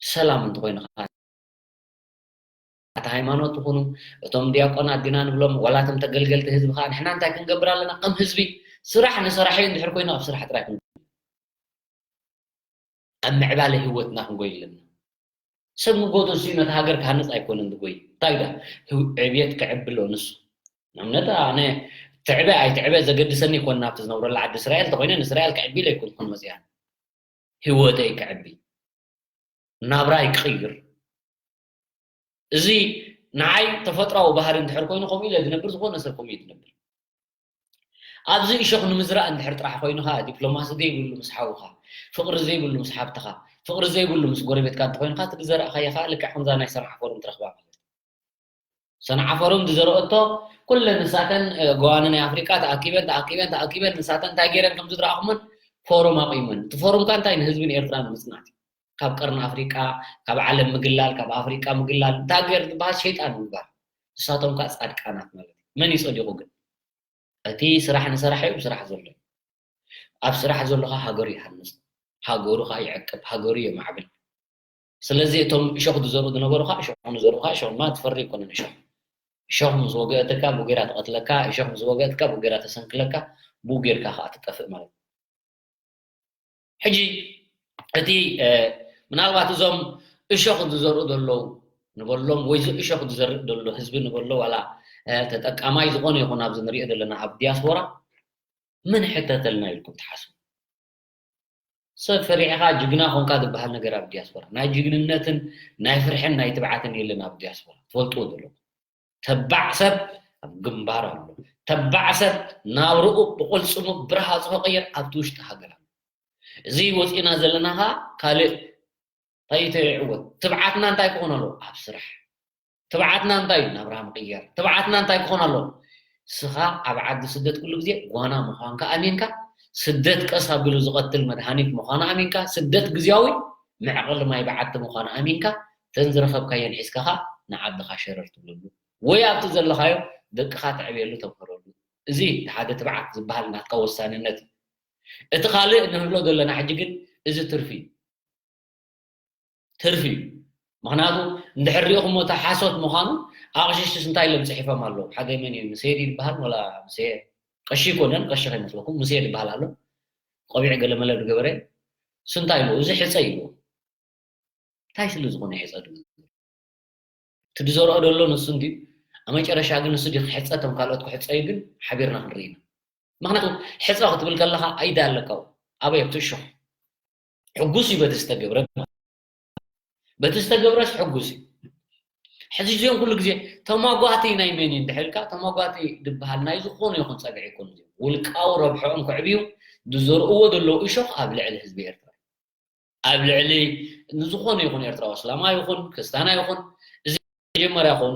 ሰላም እንተኾይኑ ከዓ እቲ ሃይማኖት ትኹኑ እቶም ዲያቆናት ዲና ንብሎም ዋላ እቶም ተገልገልቲ ህዝቢ ከዓ ንሕና እንታይ ክንገብር ኣለና? ከም ህዝቢ ስራሕ ንሰራሕ እዩ እንድሕር ኮይኑ ኣብ ስራሕ ጥራይ ክንገብር ኣብ ምዕባለ ህይወትና ክንጎይ ኣለና። ሰብ ንጎቶ ንሱ ነቲ ሃገር ክሃንፅ ኣይኮነን ዝጎይ። እንታይ ዳ? ህው-፣ ዕብየት ክዕቢ ኣሎ ንሱ። ንኣብነት ኣነ ትዕበ ኣይትዕበ ዘገድሰኒ ይኮን ናብቲ ዝነብረላ ዓዲ እስራኤል እንተኮይነ ንእስራኤል ክዕቢ ኢለ ኣይኮንኩን መፅያ። ህይወተይ ክዕቢ። ናብራይ ክቕይር። እዚ ንዓይ ተፈጥራዊ ባህሪ እንድሕር ኮይኑ ከምኡ ኢለ ዝነብር ዝኾነ ሰብ ከምኡ እዩ ዝነብር። ኣብዚ እሾኽ ንምዝራእ እንድሕር ጥራሕ ኮይኑ ኸዓ ዲፕሎማሲ ዘይብሉ ምስ ሓውኻ፣ ፍቕሪ ዘይብሉ ምስ ሓብትኻ፣ ፍቕሪ ዘይብሉ ምስ ጎረቤትካ እንተኾይንካ እቲ ዝዘራእኻዮ ኸዓ ልክዕ ከምዛ ናይ ሰንዓ ፎርም ትረኽባ ማለት እዩ። ሰንዓ ፎርም ዝዘረኦቶ ኩለን ንሳተን እ፣ ገዋነ ናይ ኣፍሪቃ ተኣኪበን ተኣኪበን ተኣኪበን ንሳተን እንታይ ገይረን ከም ዝዝረኣኹመን ፎርም ኣቑመን። እቲ ፎርም ከ እንታይ ንህዝቢ ንኤርትራ ንምጽናት እዩ። ካብ ቀርኒ ኣፍሪቃ፣ ካብ ዓለም ምግላል፣ ካብ ኣፍሪቃ ምግላል፣ እንታይ ገይሩ ዝበሃል ሸይጣን ምግባር። ንሳቶም ከ ጻድቃናት ማለት እዩ። መን እዩ ጸዲቑ ግን? እቲ ስራሕ ንሰራሕ እዩ፣ ስራሕ ዘሎ እዩ። ኣብ ስራሕ ዘሎ ከ ሃገሩ ይሃንጽ፣ ሃገሩ ከ ይዕቅብ፣ ሃገሩ የማዕብል። ስለዚ እቶም እሾኽ ዝዘርኡ ዝነበሩ ከ እሾኽ ንዘርኡ ከ እሾኽ ድማ ትፈሪ ኣይኮነን እሾኽ። እሾኽ ምስ ወገእትካ ብጌራ ትቐትለካ፣ እሾኽ ምስ ወገእትካ ብጌራ ተሰንክለካ፣ ብኡ ጌርካ ከ ትጠፍእ ማለት እዩ። ሕጂ እቲ እ፣ ምናልባት እዞም እሾኽ ዝዘርኡ ዘለዉ ንበሎም ወይ እዚ እሾኽ ዝዘርእ ዘሎ ህዝቢ ንበሎ ዋላ እ፣ ተጠቃማይ ዝኾነ ይኹን ኣብዚ ንሪኦ ዘለና ኣብ ዲያስፖራ መን ይሕተተልና ኢልኩም ትሓስቡ? ሰብ ፈሪሕኻ ጅግና ኾንካ ዝበሃል ነገር ኣብ ዲያስፖራ ናይ ጅግንነትን ናይ ፍርሕን ናይ ትብዓትን የለን። ኣብ ዲያስፖራ ትፈልጥዎ ዘለኹም ተባዕ ሰብ ኣብ ግንባር ኣሎ። ተባዕ ሰብ ናብርኡ ብቕልጽሙ ብረሃጹ ክቕይር ኣብቲ ውሽጢ ሃገር ኣሎ። እዚ ወፂእና ዘለና ኸዓ ካልእ እንታይ ተይዕወት? ትብዓትና እንታይ ክኾን ኣለዎ? ኣብ ስራሕ። ትብዓትና እንታይ እዩ? ናብራ ምቕያር። ትብዓትና እንታይ ክኾን ኣለዎ? ንስኻ ኣብ ዓዲ ስደት ኩሉ ግዜ ጓና ምዃንካ ኣሚንካ፣ ስደት ቀስ ኣቢሉ ዝቐትል መድሃኒት ምዃኑ ኣሚንካ፣ ስደት ግዝያዊ መዕቐሊ ማይ በዓቲ ምዃኑ ኣሚንካ፣ እተን ዝረኸብካየን ሒዝካ ኸዓ ንዓድኻ ሸረር ትብለሉ። ወይ ኣብቲ ዘለኻዮ ደቅኻ ተዕብየሉ፣ ተምህረሉ። እዚ እቲ ሓደ ትብዓት ዝበሃል ናትካ ወሳንነት እዩ። እቲ ካልእ ንህብሎ ዘለና ሕጂ ግን እዚ ትርፊ እዩ። ትርፊ እዩ። ምኽንያቱ እንድሕር ሪኢኹሞ እቲ ሓሶት ምዃኑ ኣቕሽሽትስ እንታይ ኢሎም ጽሒፎም ኣለዉ? ሓደ መን እዩ? ምሴ ድዩ ዝበሃል? ወላ ምሴ ቀሺ ይኮነን፣ ቀሺ ከይመስለኩም፣ ምሴ ዝበሃል ኣሎ። ቆቢዕ ገለመለ ዝገበረ። እሱ እንታይ ኢሉ? እዚ ሕጸ ኢሉ። እንታይ ስለ ዝኾነ ሕጸ ድብል? እቲ ዝዘርኦ ዘሎ ንሱ እንድዩ። ኣብ መጨረሻ ግን ንሱ ድዩ ክሕጸ፣ እቶም ካልኦት ክሕጸዩ ግን ሓቢርና ክንርኢ ኢና። ምኽንያቱ ሕጸ ክትብል ከለኻ ኣይዳ ኣለካ። ኣበይ ኣብቲ እሾኽ? ሕጉስ እዩ በቲ ዝተገብረ። በቲ ዝተገብረስ ሕጉስ እዩ። ሕዚ እዚኦም ኩሉ ግዜ ተሟጓቲ ናይ መን እዩ እንድሕር ኢልካ፣ ተሟጓቲ ዝበሃል ናይ ዝኾነ ይኹን ጸግዒ ይኮኑ እዚኦም። ውልቃዊ ረብሕኦም ከዕብዩ ዝዘርእዎ ዘለዉ እሾኽ ኣብ ልዕሊ ህዝቢ ኤርትራ። ኣብ ልዕሊ ንዝኾነ ይኹን ኤርትራዊ፣ እስላማ ይኹን ክርስታና ይኹን፣ እዚ መጀመርያ ይኹን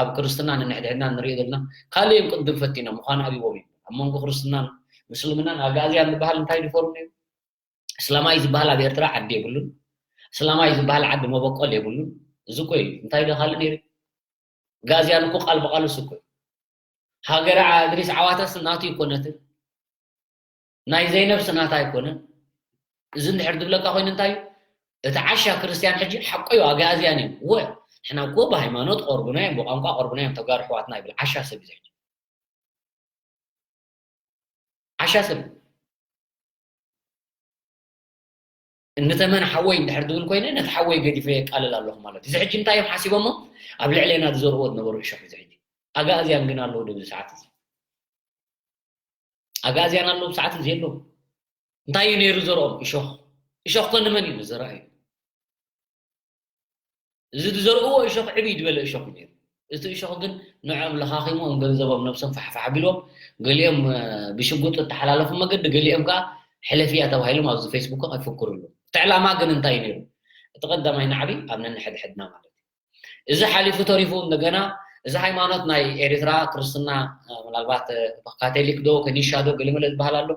ኣብ ክርስትና ንንሕድሕድና ንሪኦ ዘለና፣ ካልእ እዮም ቅድም ፈቲኖም፣ ምዃን ኣብይዎም እዮም። ኣብ መንጎ ክርስትናን ምስልምናን ኣጋእዝያን ዝበሃል እንታይ ድፈሩ ነይሩ? እስላማይ ዝበሃል ኣብ ኤርትራ ዓዲ የብሉን። እስላማይ ዝበሃል ዓዲ መበቆል የብሉን። እዚ እኮ እዩ። እንታይ ዶ ካልእ ነይሩ? ኣጋእዝያን እኮ ቃል ብቃል እሱ እኮ እዩ። ሃገረ ዓ-፣ እድሪስ ዓዋተስ ናቱ ኣይኮነትን። ናይ ዘይነብስ ናታ ኣይኮነን። እዚ እንድሕር ዝብለካ ኮይኑ እንታይ እዩ? እቲ ዓሻ ክርስትያን ሕጂ ሓቆ እዩ፣ ኣጋእዝያን እዮም። እወ፣ ንሕና እኮ ብሃይማኖት ቆርቡና እዮም፣ ብቋንቋ ቆርቡና እዮም፣ ተጋሩ ኣሕዋትና ይብል። ዓሻ ሰብ እዩ እዚ ሕጂ። ዓሻ ሰብ። እንተመን ሓወይ እንድሕር ዝብል ኮይነ፣ ነቲ ሓወይ ገዲፈ የቃልል ኣለኹ ማለት እዩ። እዚ ሕጂ እንታይ እዮም ሓሲቦሞ? ኣብ ልዕሌና ዝዘርዎ ዝነበሩ እሾኽ እዩ እዚ ሕጂ። ኣጋእዝያን ግን ኣለዉ ዶ ኣብዚ ሰዓት እዚ? ኣጋእዝያን ኣለዉ ብሰዓት እዚ የለዉ። እንታይ እዩ ነይሩ ዘርኦም? እሾኽ። እሾኽ ኮ ንመን እዩ ዝዘርኣዩ? እዚ ዝዘርእዎ እሾኽ ዕብይ ዝበለ እሾኽ እዩ ነይሩ። እቲ እሾኽ ግን ንዕኦም ለኻኺሞም ገንዘቦም ነብሶም ፋሕፋሕ ኣቢልዎም፣ ገሊኦም፣ እ፣ ብሽጉጥ እተሓላለፉ መገዲ፣ ገሊኦም ከኣ ሕለፍያ ተባሂሎም ኣብዚ ፌስቡክ ይፍክሩ ኣለዉ። እቲ ዕላማ ግን እንታይ እዩ ነይሩ? እቲ ቀዳማይ ናዕቢ ኣብ ነንሕድሕድና ማለት እዩ። እዚ ሓሊፉ ተሪፉ እንደገና እዚ ሃይማኖት ናይ ኤርትራ ክርስትና፣ እ፣ ምናልባት፣ እ፣ ካቶሊክ ዶ ከኒሻ ዶ ገለመለ ዝበሃል ኣሎ።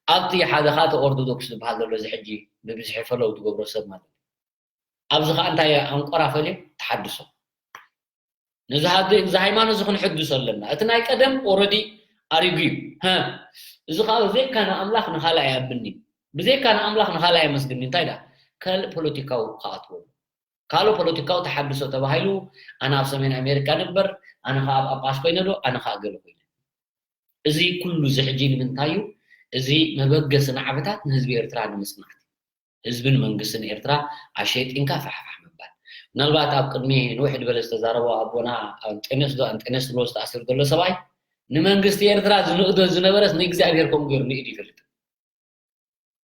ኣብቲ ሓደ ኸኣ እቲ ኦርቶዶክስ ዝበሃል ዘሎ እዚ ሕጂ ብብዝሒ ፈለው ዝገብሮ ሰብ ማለት እዩ። ኣብዚ ኸኣ እንታይ ኣንቆራ ፈልዮም? ተሓድሶ። ነዚ ሃገ-፣ እዚ ሃይማኖት እዚ ክንሕድሶ ኣለና። እቲ ናይ ቀደም ኦረዲ ኣሪጉ እዩ። ሀ፣ እዚ ኸኣ ብዘይካ ንኣምላኽ ንኻልእ ኣየብኒ። ብዘይካ ንኣምላኽ ንኻልእ ኣየመስግኒ። እንታይ ደኣ? ካልእ ፖለቲካዊ ክኣትዎ። ካልእ ፖለቲካዊ ተሓድሶ ተባሂሉ፣ ኣነ ኣብ ሰሜን ኣሜሪካ ንበር፣ ኣነ ኸኣ ጳጳስ ኮይነ ዶ፣ ኣነ ኸኣ ገለ ኮይነ። እዚ ኩሉ እዚ ሕጂ ንምንታይ እዩ? እዚ መበገሲ ናዕብታት ንህዝቢ ኤርትራ ንምጽናት። ህዝብን መንግስትን ኤርትራ ኣሸይጢንካ ፋሕፋሕ ምባል። ምናልባት ኣብ ቅድሚ ንውሕ ዝበለ ዝተዛረቦ ኣቦና ኣንጠንዮስ ዶ ኣንጠንዮስ ዝብሎ ዝተኣስር ዘሎ ሰብኣይ፣ ንመንግስቲ ኤርትራ ዝንእዶ ዝነበረስ ንእግዚኣብሔር ከምኡ ገይሩ ንኢዱ ይፈልጥ።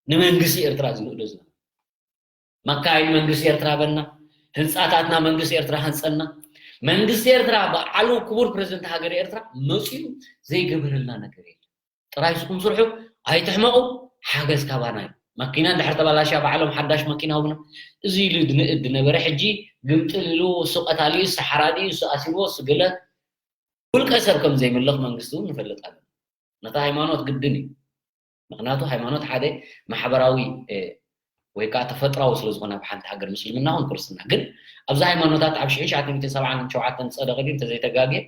ንመንግስቲ ኤርትራ ዝንእዶ ዝነበረ። መካይን መንግስቲ ኤርትራ በና፣ ህንጻታትና መንግስቲ ኤርትራ ሃንጸና። መንግስቲ ኤርትራ በዓሉ ክቡር ፕረዚደንት ሃገር ኤርትራ መጺኡ ዘይገበረልና ነገር የለን። ጥራይ ንስኹም ስርሑ፣ ኣይትሕመቑ፣ ሓገዝ ካባና እዩ። መኪና እንድሕር ተባላሽያ ባዕሎም ሓዳሽ መኪና ሁቡና። እዚ ኢሉ ዝንእድ ዝነበረ ሕጂ ግምጥል ኢሉ እሱ ቀታሊ እዩ፣ እሱ ሓራዲ እዩ፣ እሱ ኣሲርዎ፣ እሱ ገለ ውልቀ ሰብ ከም ዘይምልኽ መንግስቲ እውን ንፈልጥ ኣለና። ነታ ሃይማኖት ግድን እዩ። ምኽንያቱ ሃይማኖት ሓደ ማሕበራዊ፣ እ፣ ወይ ከዓ ተፈጥራዊ ስለ ዝኾነ ኣብ ሓንቲ ሃገር ምስልምና ኹን ክርስትና። ግን ኣብዚ ሃይማኖታት ኣብ ሽሕን ትሽዓተ ሚእትን ሰብዓን ሸውዓተን ዝጸደቐ ድዩ እንተዘይተጋግየ፣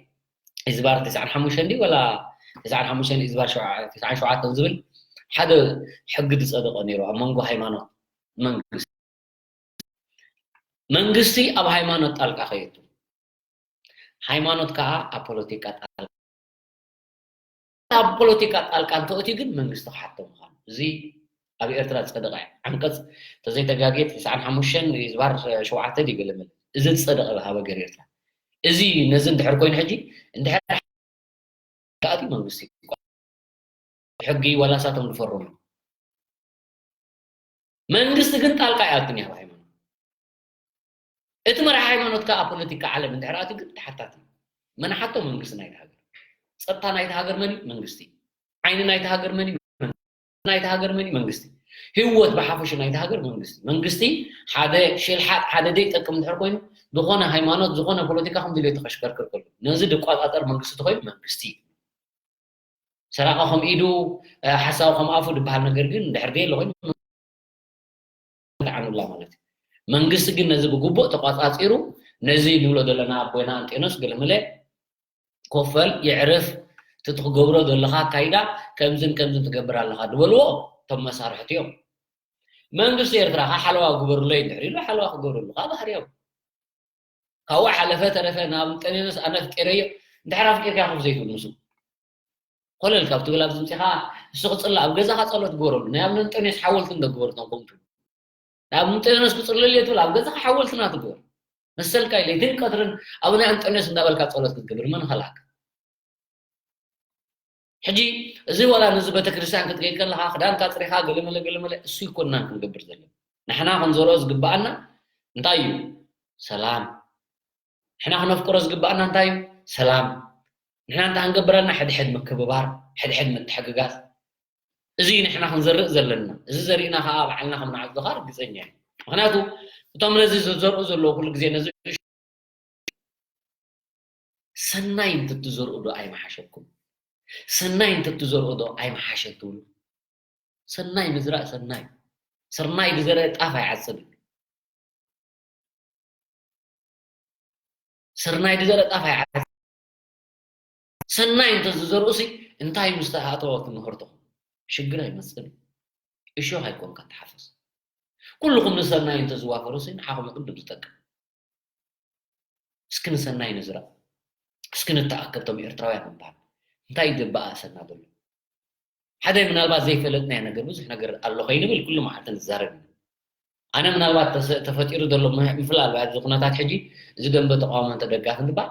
ኢዝባር ተስዓን ሓሙሽተን ድዩ ወላ ተስዓን ሓሙሽተን ኢዝባር ሸውዓ-፣ ተስዓን ሸውዓተን ዝብል ሓደ ሕጊ ዝጸደቐ ነይሩ ኣብ መንጎ ሃይማኖት መንግስቲ። መንግስቲ ኣብ ሃይማኖት ጣልቃ ከየቱ። ሃይማኖት ከኣ ኣብ ፖለቲካ ጣልቃ፣ ኣብ ፖለቲካ ጣልቃ እንተእትዩ ግን መንግስቲ ክሓቶ ምዃኑ። እዚ ኣብ ኤርትራ ዝጸደቐ ዓንቀጽ ተዘይተጋግየ ተስዓን ሓሙሽተን ኢዝባር ሸውዓተ ድዩ ገለ መለ። እዚ ዝጸደቐ ኣብ ሃገር ኤርትራ። እዚ ነዚ እንድሕር ኮይኑ ሕጂ እንድሕር ከኣትዩ መንግስቲ ሕጊ ዋላ ሳቶም ዝፈርሙ። መንግስቲ ግን ጣልቃ ይኣቱን እዩ ኣብ ሃይማኖት። እቲ መራሒ ሃይማኖት ከኣ ኣብ ፖለቲካ ዓለም እንድሕር ኣትዩ ግን ተሓታቲ እዩ። መን ሓቶ መንግስቲ ናይቲ ሃገር። ጸጥታ ናይቲ ሃገር መን እዩ? መንግስቲ። ዓይኒ ናይቲ ሃገር መን እዩ? ናይቲ ሃገር መን እዩ? መንግስቲ። ህይወት ብሓፈሽ ናይቲ ሃገር መንግስቲ። መንግስቲ ሓደ ሽልሓጥ፣ ሓደ ዘይጠቅም እንድሕር ኮይኑ፣ ዝኾነ ሃይማኖት፣ ዝኾነ ፖለቲካ ከም ድልዮ ተኸሽከርክር ከሎ፣ ነዚ ድቋጻጸር መንግስቲ ተኾይኑ መንግስቲ። ሰራቂ ከም ኢዱ፣ እ፣ ሓሳዊ ከም ኣፉ ዝበሃል ነገር ግን እንድሕር ደየሎ ኮይኑ፣ ተዓኑላ ማለት እዩ። መንግስቲ ግን ነዚ ብግቡእ ተቋጻጺሩ፣ ነዚ ንብሎ ዘለና ኣቦና ኣንጤኖስ ገለመለ ኮፈል ይዕርፍ፣ እቲ ትገብሮ ዘለኻ ኣካይዳ ከምዝን ከምዝን ትገብር ኣለኻ ዝበልዎ እቶም መሳርሕቲ እዮም። መንግስቲ ኤርትራ ከኣ ሓለዋ ግበሩለይ እንድሕር ኢሉ ሓለዋ ክገብረሉ ከኣ ባህርዮም። ካብኡ ሓለፈ ተረፈ ናብ እንጠንዮስ ኣነ ኣፍቂረዮ፣ እንድሕር ኣፍቂርካ ኮፍ ዘይትብል ምስኡ። ኮለል ካብ ትብል ኣብዚ ምጺኻ እሱ ክጽሊ ኣብ ገዛኻ ጸሎት ግበረሉ። ናይ ኣቡነ እንጠንዮስ ሓወልቲ እንዶ ግበሩ እቶም ከምኡ ትብሉ። ናብ እንጠንዮስ ክጽልል እየ ትብል ኣብ ገዛኻ ሓወልትና ትግበር። መሰልካ እዩ ለይትን ቀትርን ኣቡነ እንጠንዮስ እንዳበልካ ጸሎት ክትገብር መን ከልኣካ? ሕጂ እዚ ዋላ ነዚ ቤተክርስትያን ክትከይድ ከለኻ ክዳንካ ኣጽሪኻ ገለመለ ገለመለ እሱ ይኮንናን ክንገብር ዘለና። ንሕና ክንዘርኦ ዝግብኣና እንታይ እዩ? ሰላም። ንሕና ክነፍቅሮ ዝግብኣና እንታይ እዩ? ሰላም። ንሕና እንታይ ክንገብር ኣለና? ሕድሕድ ምክብባር፣ ሕድሕድ ምትሕግጋዝ። እዚ እዩ ንሕና ክንዘርእ ዘለና። እዚ ዘሪእና ከኣ ባዕልና ከም ንዓጽዶ ከኣ ርግጸኛ እየ። ምኽንያቱ እቶም ነዚ ዝዘርኡ ዘለዉ ኩሉ ግዜ ነዚ ሰናይ እንተትዘርኡ ዶ ኣይምሓሸኩም? ሰናይ እንተትዘርኡ ዶ ኣይምሓሸ ትብሉ? ሰናይ ምዝራእ ሰናይ። ስርናይ ዝዘርአ ጣፍ ኣይዓጽድን። ስርናይ ዝዘርአ ጣፍ ኣይዓጽድን። ሰናይ እንተዝዘርኡሲ እንታይ ምስ ተኣተወ ትምህርትኹም? ሽግር ኣይመጽእን እዩ። እሾኽ ኣይኮንካ ትሓፍስ። ኩልኹም ንሰናይ እንተዝዋፈሩሲ ንዓኹም እዩ ቅድም ዝጠቅም። እስኪ ንሰናይ ንዝራእ። እስኪ ንተኣከብ እቶም ኤርትራውያን ንበሃል። እንታይ እዩ ዘበኣእሰና ዘሎ? ሓደ ምናልባት ዘይፈለጥናዮ ነገር ብዙሕ ነገር ኣሎ ከይንብል ኩሉ መዓልቲ ንዛረብ ኢና። ኣነ ምናልባት ተሰ-፣ ተፈጢሩ ዘሎ ምህ-፣ ምፍላል ኣብዚ ኩነታት ሕጂ እዚ ደንበ ተቃውሞን ተደጋፍን ዝበሃል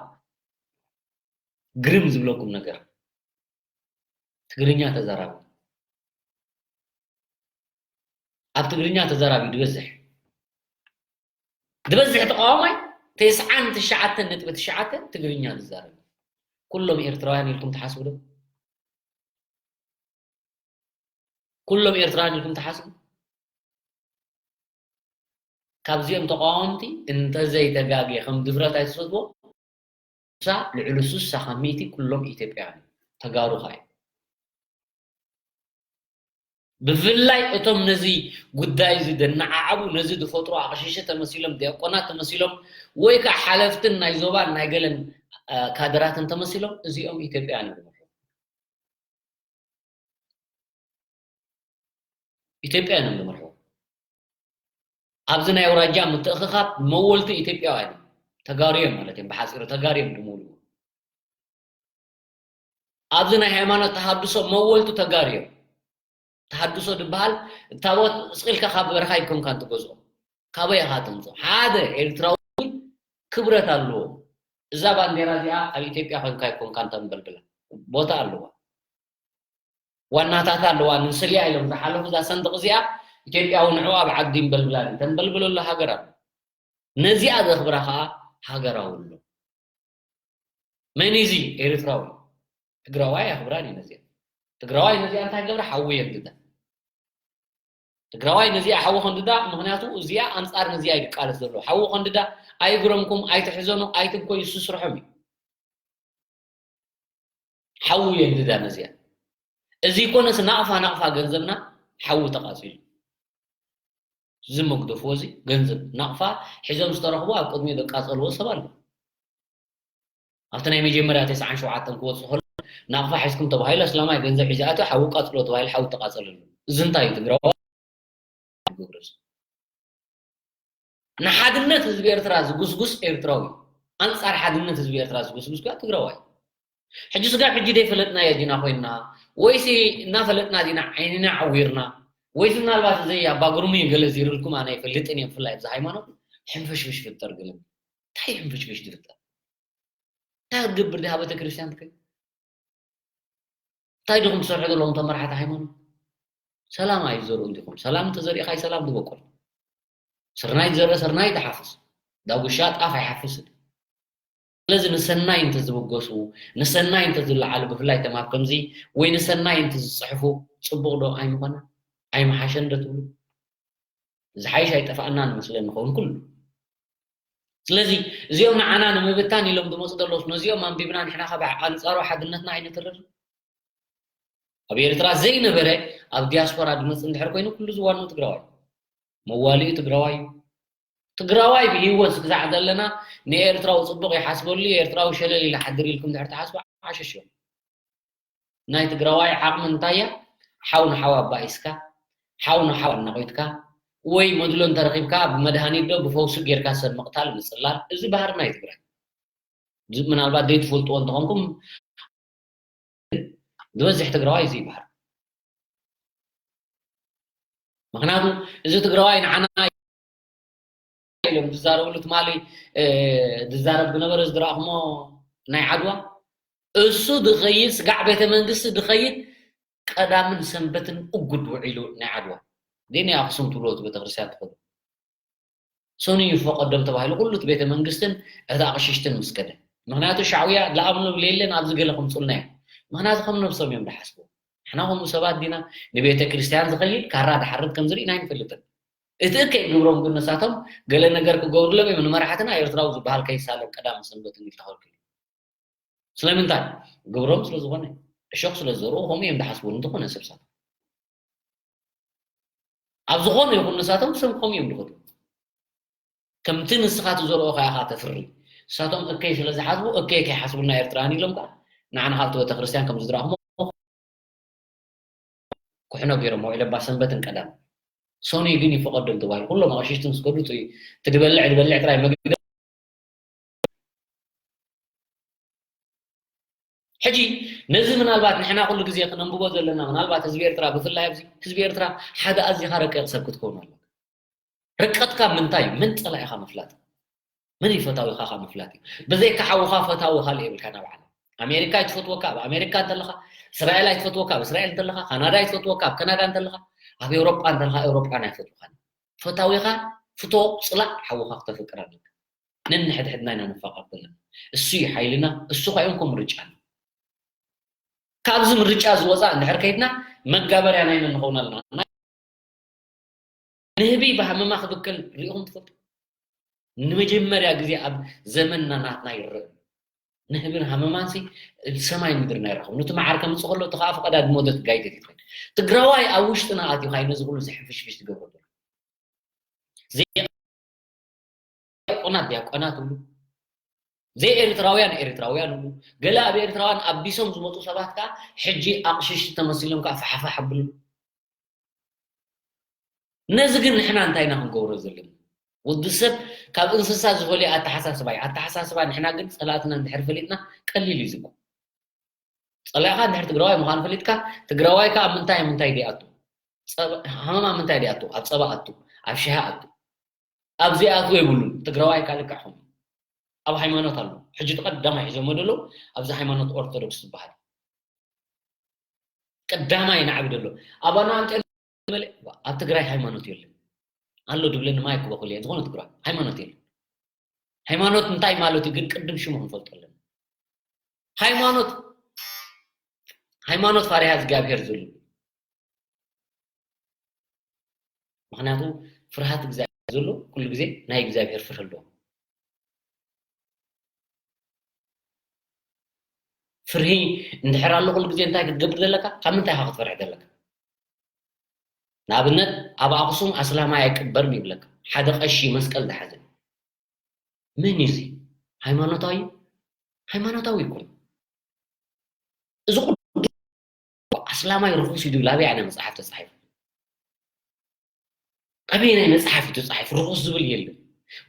ግርም ዝብለኩም ነገር ትግርኛ ተዛራቢ ኣብ ትግርኛ ተዛራቢ ድበዝሕ ድበዝሕ ተቃዋማይ ተስዓን ትሽዓተን ነጥቢ ትሽዓተ ትግርኛ ዝዛረብ ኩሎም ኤርትራውያን ኢልኩም ትሓስቡ ዶ? ኩሎም ኤርትራውያን ኢልኩም ትሓስቡ? ካብዚኦም ተቃወምቲ እንተዘይተጋግየ ከም ድፍረት ኣይትሰድዎ ስሳ ልዕሊ ስሳ ካብ ሚእቲ ኩሎም ኢትዮጵያውያን ተጋሩ ኸኣ እዩ። ብፍላይ እቶም ነዚ ጉዳይ እዚ ደነዓዓቡ ነዚ ዝፈጥሩ ኣቕሽሽቲ ተመሲሎም ዲያቆናት ተመሲሎም ወይ ከዓ ሓለፍትን ናይ ዞባን ናይ ገለን ካድራትን ተመሲሎም እዚኦም ኢትዮጵያውያን እዮም ዝመርሑ። ኢትዮጵያውያን እዮም ዝመርሑ። ኣብዚ ናይ ኣውራጃ ምትእኽኻብ መወልቲ ኢትዮጵያውያን እዮም። ተጋሩ እዮም ማለት እዮም። ብሓፂሩ ተጋሩ እዮም ድምውልዎ። ኣብዚ ናይ ሃይማኖት ተሃድሶ መወልቱ ተጋሩ እዮም። ተሃድሶ ዝበሃል ታቦት ስቕ ኢልካ ካብ በረኻ ኣይኮንካን ትገዝኦ። ካበይ ኢኻ ተምፅኦ? ሓደ ኤርትራዊ ክብረት ኣለዎ። እዛ ባንዴራ እዚኣ ኣብ ኢትዮጵያ ኮንካ ኣይኮንካን ተንበልብላ። ቦታ ኣለዋ። ዋናታት ኣለዋ። ንስልያ ኢሎም ዝሓለፉ እዛ ሰንድቕ እዚኣ ኢትዮጵያዊ ንዕኡ ኣብ ዓዲ ይንበልብላ ድዩ? ተንበልብለሉ ሃገር ኣሎ። ነዚኣ ዘኽብራ ከዓ ሃገራዊ ኣሎ። መን እዩ እዚ? ኤርትራዊ። ትግራዋይ ኣኽብራን እዩ ነዚኣ። ትግራዋይ ነዚኣ እንታይ ገብራ? ሓዊ የንድዳ። ትግራዋይ ነዚኣ ሓዊ ከንድዳ፣ ምኽንያቱ እዚኣ ኣንጻር ነዚኣ እዩ ዝቃለስ ዘሎ። ሓዊ ከንድዳ፣ ኣይግረምኩም፣ ኣይትሕዘኑ፣ ኣይትብኮዩ፣ እሱ ስርሖም እዩ። ሓዊ የንድዳ ነዚኣ። እዚ ኮነስ ናቕፋ፣ ናቕፋ ገንዘብና ሓዊ ተቓጺሉ። እዚ መግደፍዎ እዚ ገንዘብ ናቕፋ ሒዞም ዝተረኽቡ ኣብ ቅድሚኡ ዘቃጸልዎ ሰብ ኣሎ። ኣብቲ ናይ መጀመርያ ተስዓን ሸውዓተን ክወጽእ ከሎ ናቕፋ ሒዝኩም ተባሂሉ ኣስላማይ ገንዘብ ሒዙ ኣትዩ ሓዊ ቃጽሎ ተባሂሉ ሓዊ ተቓጸለሉ። እዚ እንታይ እዩ ትግራዋይ? ዝገብሮ ዘሎ? ንሓድነት ህዝቢ ኤርትራ ዝጉስጉስ ኤርትራዊ፣ ኣንጻር ሓድነት ህዝቢ ኤርትራ ዝጉስጉስ ከኣ ትግራዋይ። ሕጂ ስጋብ ሕጂ ዘይፈለጥናዮ ዲና ኮይንና፣ ወይሲ እናፈለጥና ዲና ዓይንና ዓዊርና፣ ወይሲ ምናልባት ዘይ ኣባ ግሩም እዩ ገለ ዝይርልኩም ኣነ ኣይፈልጥን እየ፣ ብፍላይ ኣብዚ ሃይማኖት ሕንፍሽፍሽ ፍጠር ገለ። እንታይ ሕንፍሽፍሽ ዝፍጠር? እንታይ ክትገብር ዲኻ ቤተክርስትያን ትከይድ? እንታይ ዲኹም ትሰርሑ ዘለኹም እቶም መራሕቲ ሃይማኖት? ሰላም ኣይትዘርኡ እንዲኹም። ሰላም እንተዘሪእኻ እዩ ሰላም ዝበቁል። ስርናይ ዝዘርእ ስርናይ እዩ ዝሓፍስ። ዳጉሻ ጣፍ ኣይሓፍስን። ስለዚ ንሰናይ እንተዝብገሱ፣ ንሰናይ እንተዝለዓሉ፣ ብፍላይ እቶም ኣብ ከምዚ ወይ ንሰናይ እንተዝፅሕፉ ፅቡቕ ዶ ኣይምኾነ? ኣይምሓሸን ዶ ትብሉ? ዝሓይሽ ኣይጠፋእናን መስለኒ ኸውን ኩሉ። ስለዚ እዚኦም ንዓና ንምብታን ኢሎም ዝመፁ ዘለውስ ነዚኦም ኣንቢብና ንሕና ከ ብኣንፃሩ ሓድነትና ኣይነትርር? ኣብ ኤርትራ ዘይነበረ ኣብ ዲያስፖራ ዝመፅእ እንድሕር ኮይኑ ኩሉ ዝዋኑ ትግራዋይ መዋልኡ ትግራዋይ እዩ። ትግራዋይ ብሂወት ክሳዕ ዘለና ንኤርትራዊ ፅቡቕ ይሓስበሉ እዩ፣ ኤርትራዊ ሸለል ኢለ ሓድር ኢልኩም ድሕር ትሓስቡ ሓሸሽ እዮም። ናይ ትግራዋይ ዓቕሚ እንታይ እያ? ሓው ንሓው ኣባኢስካ፣ ሓው ንሓው ኣናቒትካ፣ ወይ መድሎ እንተረኺብካ ብመድሃኒት ዶ ብፈውሲ ጌርካ ሰብ ምቕታል ምፅላል፣ እዚ ባህሪ ናይ ትግራይ። እዚ ምናልባት ዘይትፈልጥዎ እንተኾንኩም ዝበዝሕ ትግራዋይ እዚ ይበሃል። ምክንያቱ እዚ ትግራዋይ ንዓና ኢሎም ዝዛረብሉ ትማሊ ዝዛረብ ዝነበረ ዝረኣኹሞ ናይ ዓድዋ እሱ ዝኸይድ ስጋዕ ቤተ መንግስቲ ዝኸይድ ቀዳምን ሰንበትን እጉድ ውዒሉ ናይ ዓድዋ ዘይናይ ኣክሱም ትብሎ ቤተክርስትያን ትኸዱ ሰኑይ ይፈቐዶም ተባሂሉ ኩሉ እቲ ቤተ መንግስትን እቲ ኣቕሽሽትን ምስ ከደ። ምኽንያቱ ሻዕውያ ዝኣምኑ የለን ኣብዚ ገለ ከምፁልና እዮም። ምኽንያቱ ከም ነብሶም እዮም ዝሓስቡ። ንሕና ከምኡ ሰባት ዲና ንቤተ ክርስቲያን ዝኸይድ ካራ ዝሓርድ ከም ዝርኢና ኣይንፈልጥን። እቲ እከይ ግብሮም ግን ንሳቶም ገለ ነገር ክገብሩሎም እዮም ንመራሕትና ኤርትራዊ ዝበሃል ከይሳለም ቀዳም ሰንበት እንዲል ተኸልክሉ። ስለምንታይ? ግብሮም ስለ ዝኾነ እሾክ ስለ ዝዘርኡ ከምኡ እዮም ዝሓስቡ እንተኾነ ሰብሳት ኣብ ዝኾነ ይኹን ንሳቶም ሰብ ከምኡ እዮም ዝኸዱ ከምቲ ንስኻ ትዘርኦ ከኣ ኢኻ ተፍሪ ንሳቶም እከይ ስለ ዝሓስቡ እከይ ከይሓስቡልና ኤርትራን ኢሎም ከኣ ንዓና ካብቲ ቤተክርስትያን ከም ዝድረኹሞ ኩሕኖ ገይሮም መውዒለ እባ ሰንበትን ቀዳም ሰኑይ ግን ይፈቐዶም ተባሂሉ ኩሎም ኣቕሽሽቲ ምስ ከዱ ትድበልዕ ድበልዕ ጥራይ መግቢ ሕጂ ነዚ ምናልባት ንሕና ኩሉ ግዜ ክነንብቦ ዘለና ምናልባት ህዝቢ ኤርትራ ብፍላይ ኣብዚ ህዝቢ ኤርትራ ሓደ ኣዚኻ ረቂቕ ሰብ ክትከውን ኣለካ ርቀትካ ምንታይ እዩ መን ጸላኢኻ ምፍላጥ መን እዩ ፈታዊኻ ካ ምፍላጥ እዩ ብዘይካ ሓውኻ ፈታዊ ካልእ የብልካ ናብ ዓለም ኣሜሪካ ኣይትፈትወካ ኣብ ኣሜሪካ እንተለኻ እስራኤል ኣይትፈትወካ ኣብ እስራኤል እንተለኻ ካናዳ ኣይትፈትወካ ኣብ ካናዳ እንተለኻ ኣብ ኤውሮጳ እንተለኻ ኤውሮጳን ኣይፈትወኻን ፈታዊኻ ፍቶ ጽላእ ሓውኻ ክተፍቅር ኣለካ ነንሕድሕድና ኢና ንፋቐር ዘለና እሱ እዩ ሓይልና እሱ ኸ እዮም ከምርጫና ካብዚ ምርጫ ዝወፃ እንድሕር ከይድና መጋበርያ ናይ መን ንኸውን ኣለና ንህቢ ብሃመማ ክብከል ሪኢኹም ትፈልጡ ንመጀመርያ ግዜ ኣብ ዘመንና ናትና ይረአ ንህብን ሃመማንሲ ሰማይ ምድሪ ናይ ረኸቡ ነቲ መዓር ከምፅእ ከሎ እቲ ከዓ ፈቐዳ ድሞደት ጋይደት ይትኸድ ትግራዋይ ኣብ ውሽጥና ኣትዩ ካይ ነዚ ኩሉ ዝሕንፍሽፍሽ ትገብሮ ዘሎ ዲያቆናት ዲያቆናት እሉ ዘይኤርትራውያን ኤርትራውያን እሉ ገለ ኣብ ኤርትራውያን ኣቢሶም ዝመፁ ሰባት ከዓ ሕጂ ኣቕሽሽቲ ተመሲሎም ከዓ ፋሕፋሕ ኣብሉ ነዚ ግን ንሕና እንታይ ኢና ክንገብሮ ዘለና ወዲ ሰብ ካብ እንስሳ ዝፈልዮ ኣተሓሳስባ እዩ ኣተሓሳስባ ንሕና ግን ፀላእትና እንድሕር ፈሊጥና ቀሊል እዩ ዝብሉ ፀላኢኻ እንድሕር ትግራዋይ ምዃኑ ፈሊጥካ ትግራዋይ ከዓ ምንታይ ምንታይ ዲኣቱ ሃመማ ምንታይ ዲኣቱ ኣብ ፀባ ኣቱ ኣብ ሽሃ ኣቱ ኣብዚ ኣቱ የብሉን ትግራዋይ ከዓ ልክዕ ከምኡ ኣብ ሃይማኖት ኣሎ ሕጂ እቲ ቀዳማይ ሒዞሞ ደለዉ ኣብዚ ሃይማኖት ኦርቶዶክስ ዝበሃል ቀዳማይ ናዕቢ ደሎ ኣባና ኣንጠ ኣብ ትግራይ ሃይማኖት የለን ኣሎ ድብለኒ ማይ ክበኩል እየ ዝኾነ ትግራይ ሃይማኖት የለን ሃይማኖት እንታይ ማለት እዩ ግን ቅድም ሽሙ ክንፈልጦ ኣለና ሃይማኖት ሃይማኖት ፋሪሃ እግዚኣብሔር ዝብሉ ምክንያቱ ፍርሃት እግዚኣብሔር ዘሎ ኩሉ ግዜ ናይ እግዚኣብሔር ፍርህ ኣለዎ ፍርሂ እንድሕር ኣሎ ኩሉ ግዜ እንታይ ክትገብር ዘለካ ካብ ምንታይ ኢኻ ክትፈርሕ ዘለካ ንኣብነት ኣብ ኣክሱም ኣስላማይ ኣይቅበርን ይብለካ ሓደ ቀሺ መስቀል ዝሓዘ መን እዩ እዚ ሃይማኖታዊ ሃይማኖታዊ ይኮን እዚ ኣስላማይ ርኹስ እዩ ዝብል ኣበይ ዓይነት መፅሓፍ ተፃሒፉ ኣበይ ናይ መፅሓፍ እዩ ተፃሒፉ ርኹስ ዝብል የለን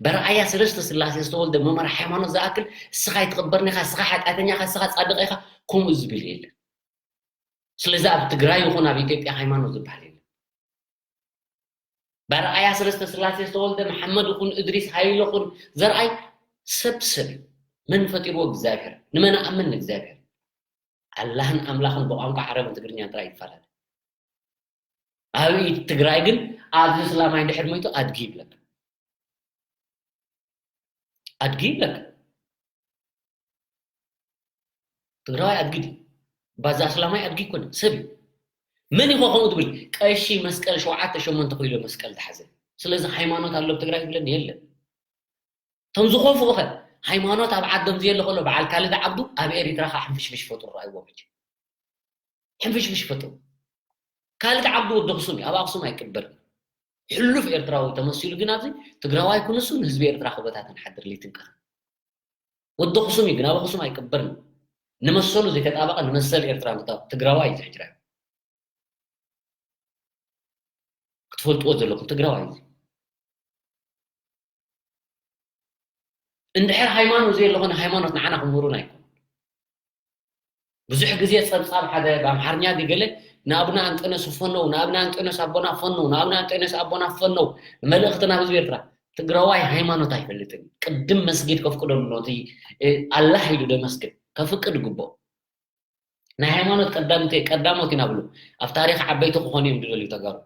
በረኣያ ሰለስተ ስላሴ ዝተወልደ መመር ሃይማኖት ዝኣክል እስኻ ኣይትቕበርን ኢኻ እስኻ ሓጢኣተኛ ኢኻ እስኻ ፃድቕ ኢኻ ከምኡ ዝብል የለን ስለዚ ኣብ ትግራይ ይኹን ኣብ ኢትዮጵያ ሃይማኖት ዝበሃል የለን በረኣያ ሰለስተ ስላሴ ዝተወልደ መሓመድ ይኹን እድሪስ ሃይለ ይኹን ዘርኣይ ሰብ ሰብ እዩ መን ፈጢርዎ እግዚኣብሔር ንመን ኣምን ንእግዚኣብሔር ኣላህን ኣምላኽን ብቋንቋ ዓረብን ትግርኛን ጥራይ ይፈላለ ኣብ ኢድ ትግራይ ግን ኣብዚ እስላማይ እንድሕር መይቱ ኣድጊ ይብለካ ኣድጊ ይብለካ ትግራዋይ ኣድጊ ድዩ? ባዛ ኣስላማይ ኣድጊ ይኮነ፣ ሰብ እዩ። መን ይኾ ከምኡ ትብል? ቀሺ መስቀል ሸውዓተ ሸሞንተ ኪሎ መስቀል ዝሓዘ። ስለዚ ሃይማኖት ኣሎ ኣብ ትግራይ ዝብለኒ የለን። እቶም ዝኸፍኡ ኸ? ሃይማኖት ኣብ ዓዶም ዘየለ ከሎ በዓል ካልድ ዓብዱ ኣብ ኤሪትራ ኸዓ ሕንፍሽፍሽ ፈጥሩ ረኣይዎም ሕጂ። ሕንፍሽፍሽ ፈጥሩ። ካልድ ዓብዱ ወዲ ኣኽሱም እዩ፣ ኣብ ኣኽሱም ኣይቅበርን። ሕሉፍ ኤርትራዊ ተመሲሉ ግን ኣብዚ ትግራዋይ ክንሱ ንህዝቢ ኤርትራ ክበታተን ሓድር ለይትን ቀትርን። ወዲ ኣኽሱም እዩ ግን ኣብ ኣኽሱም ኣይቅበርን። ንመሰሉ ዘይተጣበቐ ንመሰል ኤርትራ ምጣ ትግራዋይ እዩ ዝሕጅራይ። ክትፈልጥዎ ዘለኩም ትግራዋይ እዩ። እንድሕር ሃይማኖት ዘየለኾነ ሃይማኖት ንዓና ክምህሩና ኣይኮኑን። ብዙሕ ግዜ ጸብጻብ ሓደ ብኣምሓርኛ ድዩ ገለ ንኣብና ኣንጠነስ ፈነው፣ ንኣብና ኣንጠነስ ኣቦና ፈነው፣ ንኣብና ኣንጠነስ ኣቦና ፈነው። መልእኽትና ህዝቢ ኤርትራ፣ ትግራዋይ ሃይማኖት ኣይፈልጥን። ቅድም መስጊድ ከፍቅደሉ ነቲ፣ እ፣ ኣላህ ኢሉ ዶ መስጊድ ከፍቅድ ይግብኦ። ናይ ሃይማኖት ቀዳምቲ-፣ ቀዳሞት ኢና ብሉ። ኣብ ታሪኽ ዓበይቲ ክኾኑ እዮም ዝደልዩ ተጋሩ።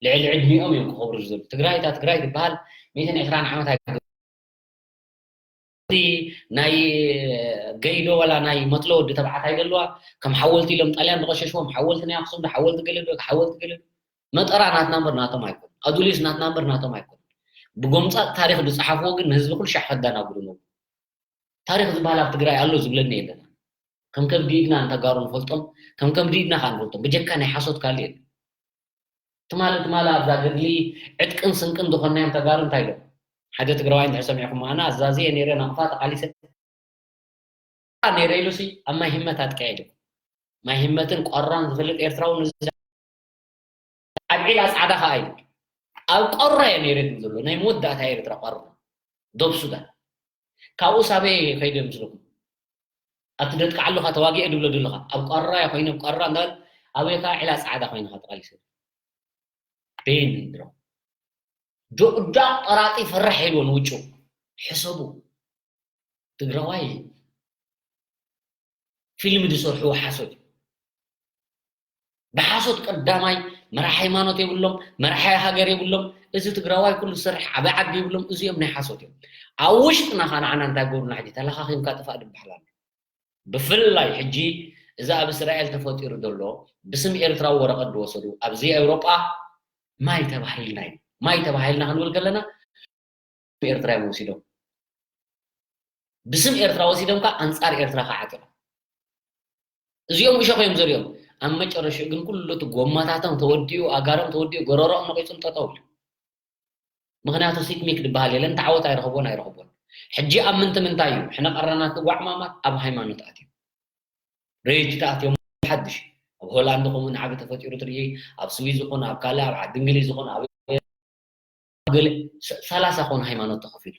ልዕሊ ዕድሚኦም እዮም ክኸብሩ ዝደልዩ። ትግራይ እታ ትግራይ ትበሃል ሚእትን ዕስራን ዓመት ኣይገ-፣ ናይ ገይዶ ዋላ ናይ መትሎ ወዲ ተባዕታይ ደለዋ። ከም ሓወልቲ ኢሎም ጣልያን ዝቐሸሽዎም ሓወልቲ ናይ ኣኽሱም ዶ ሓወልቲ ገለ ዶ ሓወልቲ ገለ ዶ። መጠራ ናትና እምበር ናቶም ኣይኮኑ። ኣዱሊስ ናትና እምበር ናቶም ኣይኮኑ። ብጎምጻ ታሪኽ ዝጸሓፍዎ ግን ንህዝቢ ኩሉ ሻዕ ከዳናግሩ ነው። ታሪኽ ዝበሃል ኣብ ትግራይ ኣሎ ዝብለኒ የለን። ከም ከብዲ ኢድና ንተጋሩ ንፈልጦም፣ ከም ከብዲ ኢድና ከዓ ንፈልጦም። ብጀካ ናይ ሓሶት ካልእ የለን። ትማሊ ትማሊ ኣብዛ ገድሊ ዕጥቅን ስንቅን ዝኾንናዮም ተጋሩ እንታይ ኢሎም? ሓደ ትግራዋይ እንድሕር ሰሚዕኩም፣ ኣነ ኣዛዚ እየ ነይረ፣ ናቕፋ ተቓሊሰ ነይረ ኢሉሲ ኣብ ማይ ህመት ኣጥቅዐ ኢሉ። ማይ ህመትን ቆራን ዝፈልጥ ኤርትራዊ ንዚ ኣብ ዒላ ጻዕዳ ከኣ ኢሉ። ኣብ ቆራ እየ ነይረ ድብል ዘሎ፣ ናይ መወዳእታ ኤርትራ ቆራ። ዶብ ሱዳን። ካብኡ ሳበይ ከይደ ምስለኩም? ኣብቲ ደጥቅዓሉ ኸ ተዋጊኤ ድብሎ ድልኻ። ኣብ ቆራ እየ ኮይነ፣ ኣብ ቆራ እንዳበል፣ ኣበይ ከኣ ዒላ ጻዕዳ ኮይነ ኸ ተቓሊሰ። ቤን እንድሮ። ጆቕጃቕ ጠራጢ ፈራሕ ኢልዎ ንውጩ። ሕሰቡ። ትግራዋይ ፊልም ዝሰርሕዎ ሓሶት እዩ። ብሓሶት ቀዳማይ መራሒ ሃይማኖት የብሎም፣ መራሒ ሃገር የብሎም። እዚ ትግራዋይ ኩሉ ዝሰርሕ ዓቢ ዓዲ የብሎም። እዚኦም ናይ ሓሶት እዮም። ኣብ ውሽጥና ኸዓ ንዓና እንታይ ገብሩና ሕጂ ተለኻኺምካ ጥፋእ ዝበሃል ኣሎ። ብፍላይ ሕጂ እዚ ኣብ እስራኤል ተፈጢሩ ዘሎ ብስም ኤርትራዊ ወረቐት ዝወሰዱ ኣብዚ ኤውሮጳ ማይ ተባሂልና እዩ። ማይ ተባሂልና ክንብል ከለና ኤርትራ እዮም ወሲዶም። ብስም ኤርትራ ወሲዶም ከኣ ኣንጻር ኤርትራ ከዓጢቖም። እዚኦም እሾኽ እዮም ዘርእዮም። ኣብ መጨረሽኡ ግን ኩሉ እቲ ጎማታቶም ተወዲኡ፣ ኣጋሮም ተወዲኡ፣ ጎረሮኦም ነቒጹም ጠጠው ኢሉ። ምኽንያቱ ሲትሚክ ዝበሃል የለን፣ ተዓወት ኣይረኽቦን ኣይረኽቦን። ሕጂ ኣብ ምንትም እንታይ እዩ? ሕነ ቀረናት ጓዕማማት ኣብ ሃይማኖት ኣትዩ። ሬጅ ተኣትዮም ሓድሽ ኣብ ሆላንድ ከምኡ ንዓቢ ተፈጢሩ ትርኢ፣ ኣብ ስዊዝ ዝኾነ፣ ኣብ ካልእ፣ ኣብ ዓዲ እንግሊዝ ዝኾነ፣ ኣብ ገለ ሰ-፣ ሰላሳ ኮን ሃይማኖት ተኸፊሉ።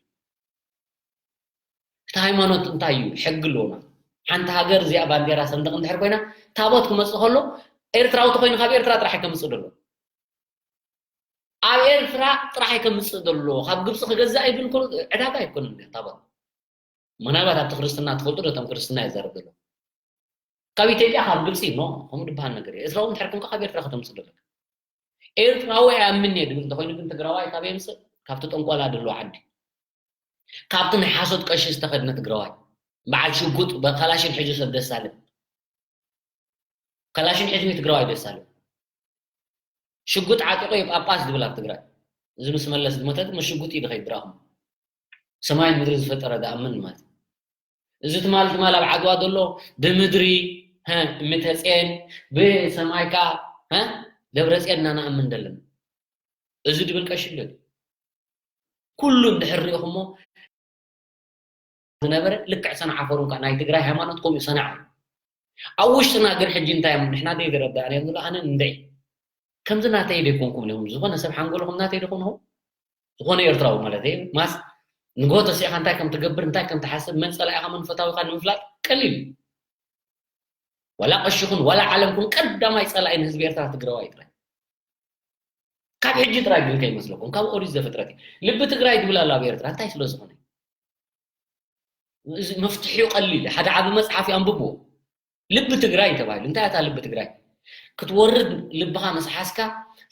እቲ ሃይማኖት እንታይ እዩ? ሕጊ ኣለዎ ማለት። ሓንቲ ሃገር እዚኣ ባንዴራ ሰንደቕ እንድሕር ኮይና፣ ታቦት ክመጽእ ከሎ ኤርትራዊ ተኾይኑ ካብ ኤርትራ ጥራሕ እዩ ከምጽእ ዘሎ። ኣብ ኤርትራ ጥራሕ እዩ ከምጽእ ዘሎ። ካብ ግብጺ ክገዛእ እዩ ግን ከሎ ዕዳጋ ኣይኮነን ታቦት። ምናልባት ኣብቲ ክርስትና ትፈልጡ ዶ? እቶም ክርስትና ይዛረብ ዘሎ። ካብ ኢትዮጵያ፣ ካብ ግብጺ፣ ኖ፣ ከምኡ ዝበሃል ነገር የለን። ኤርትራዊ እንድሕር ኮንካ ካብ ኤርትራ ከተምጽእ ዘለካ። ኤርትራዊ ኣይኣምን እየ ድብል እንተኾይኑ ግን ትግራዋይ ካበይ የምጽእ? ካብቲ ጠንቆላ ዘለዎ ዓዲ። ካብቲ ናይ ሓሶት ቀሺ ዝተኸድነ ትግራዋይ። በዓል ሽጉጥ፣ በ-፣ ካላሽን ሒዙ ሰብ ደሳለ። ካላሽን ሒዙ ትግራዋይ ደሳለ። ሽጉጥ ዓጢቑ እዩ ጳጳስ ድብል ኣብ ትግራይ። እዚ ምስ መለስ ዝመተ ድማ ሽጉጥ እዩ ድኸይድ ድራኹም። ሰማይን ምድሪ ዝፈጠረ ድኣምን ማለት እዩ። እዚ ትማል ትማል ኣብ ዓድዋ ዘሎ ብምድሪ፣ ሀ፣ እምተጼን፣ ብሰማይ ከኣ፣ ሀ፣ ደብረጼን ኢና ንኣምን ዘለና። እዚ ድብል ቀሺ ኣሎ። ኩሉ እንድሕር ሪኢኹሞ ዝነበረ ልክዕ ሰንዓ ፈሩን ከኣ ናይ ትግራይ ሃይማኖት ከምኡ ሰንዓ እዩ። ኣብ ውሽጥና ግን ሕጂ እንታይ እዮም? ንሕና ደይ ዝረዳእና እዮም ዝብሉ ኣነ እንድዒ። ከምዚ ናተይ ደይኮንኩም ኢኹም። ዝኾነ ሰብ ሓንጎልኹም ናተይ ደይኮንኹም? ዝኾነ ኤርትራዊ ማለት እዩ። ማስ ንግሆ ተሲእኻ እንታይ ከም ትገብር፣ እንታይ ከም ትሓስብ፣ መን ጸላኢኻ፣ መን ፈታዊኻ ንምፍላጥ ቀሊል እዩ። ዋላ ቀሺኹን ዋላ ዓለምኩን ቀዳማይ ጸላኢ ንህዝቢ ኤርትራ ትግራዋይ ጥራይ። ካብ ሕጂ ጥራይ ግን ከይመስለኩም፣ ካብ ኦሪት ዘፍጥረት እዩ። ልቢ ትግራይ ድብል ኣሎ ኣብ ኤርትራ፣ እንታይ ስለ ዝኾነ? እዚ መፍትሒኡ ቀሊል እዩ። ሓደ ዓቢ መጽሓፍ እዩ፣ ኣንብብዎ። ልቢ ትግራይ ተባሂሉ። እንታይ እታ ልቢ ትግራይ? ክትወርድ ልብኻ ምስ ሓዝካ፣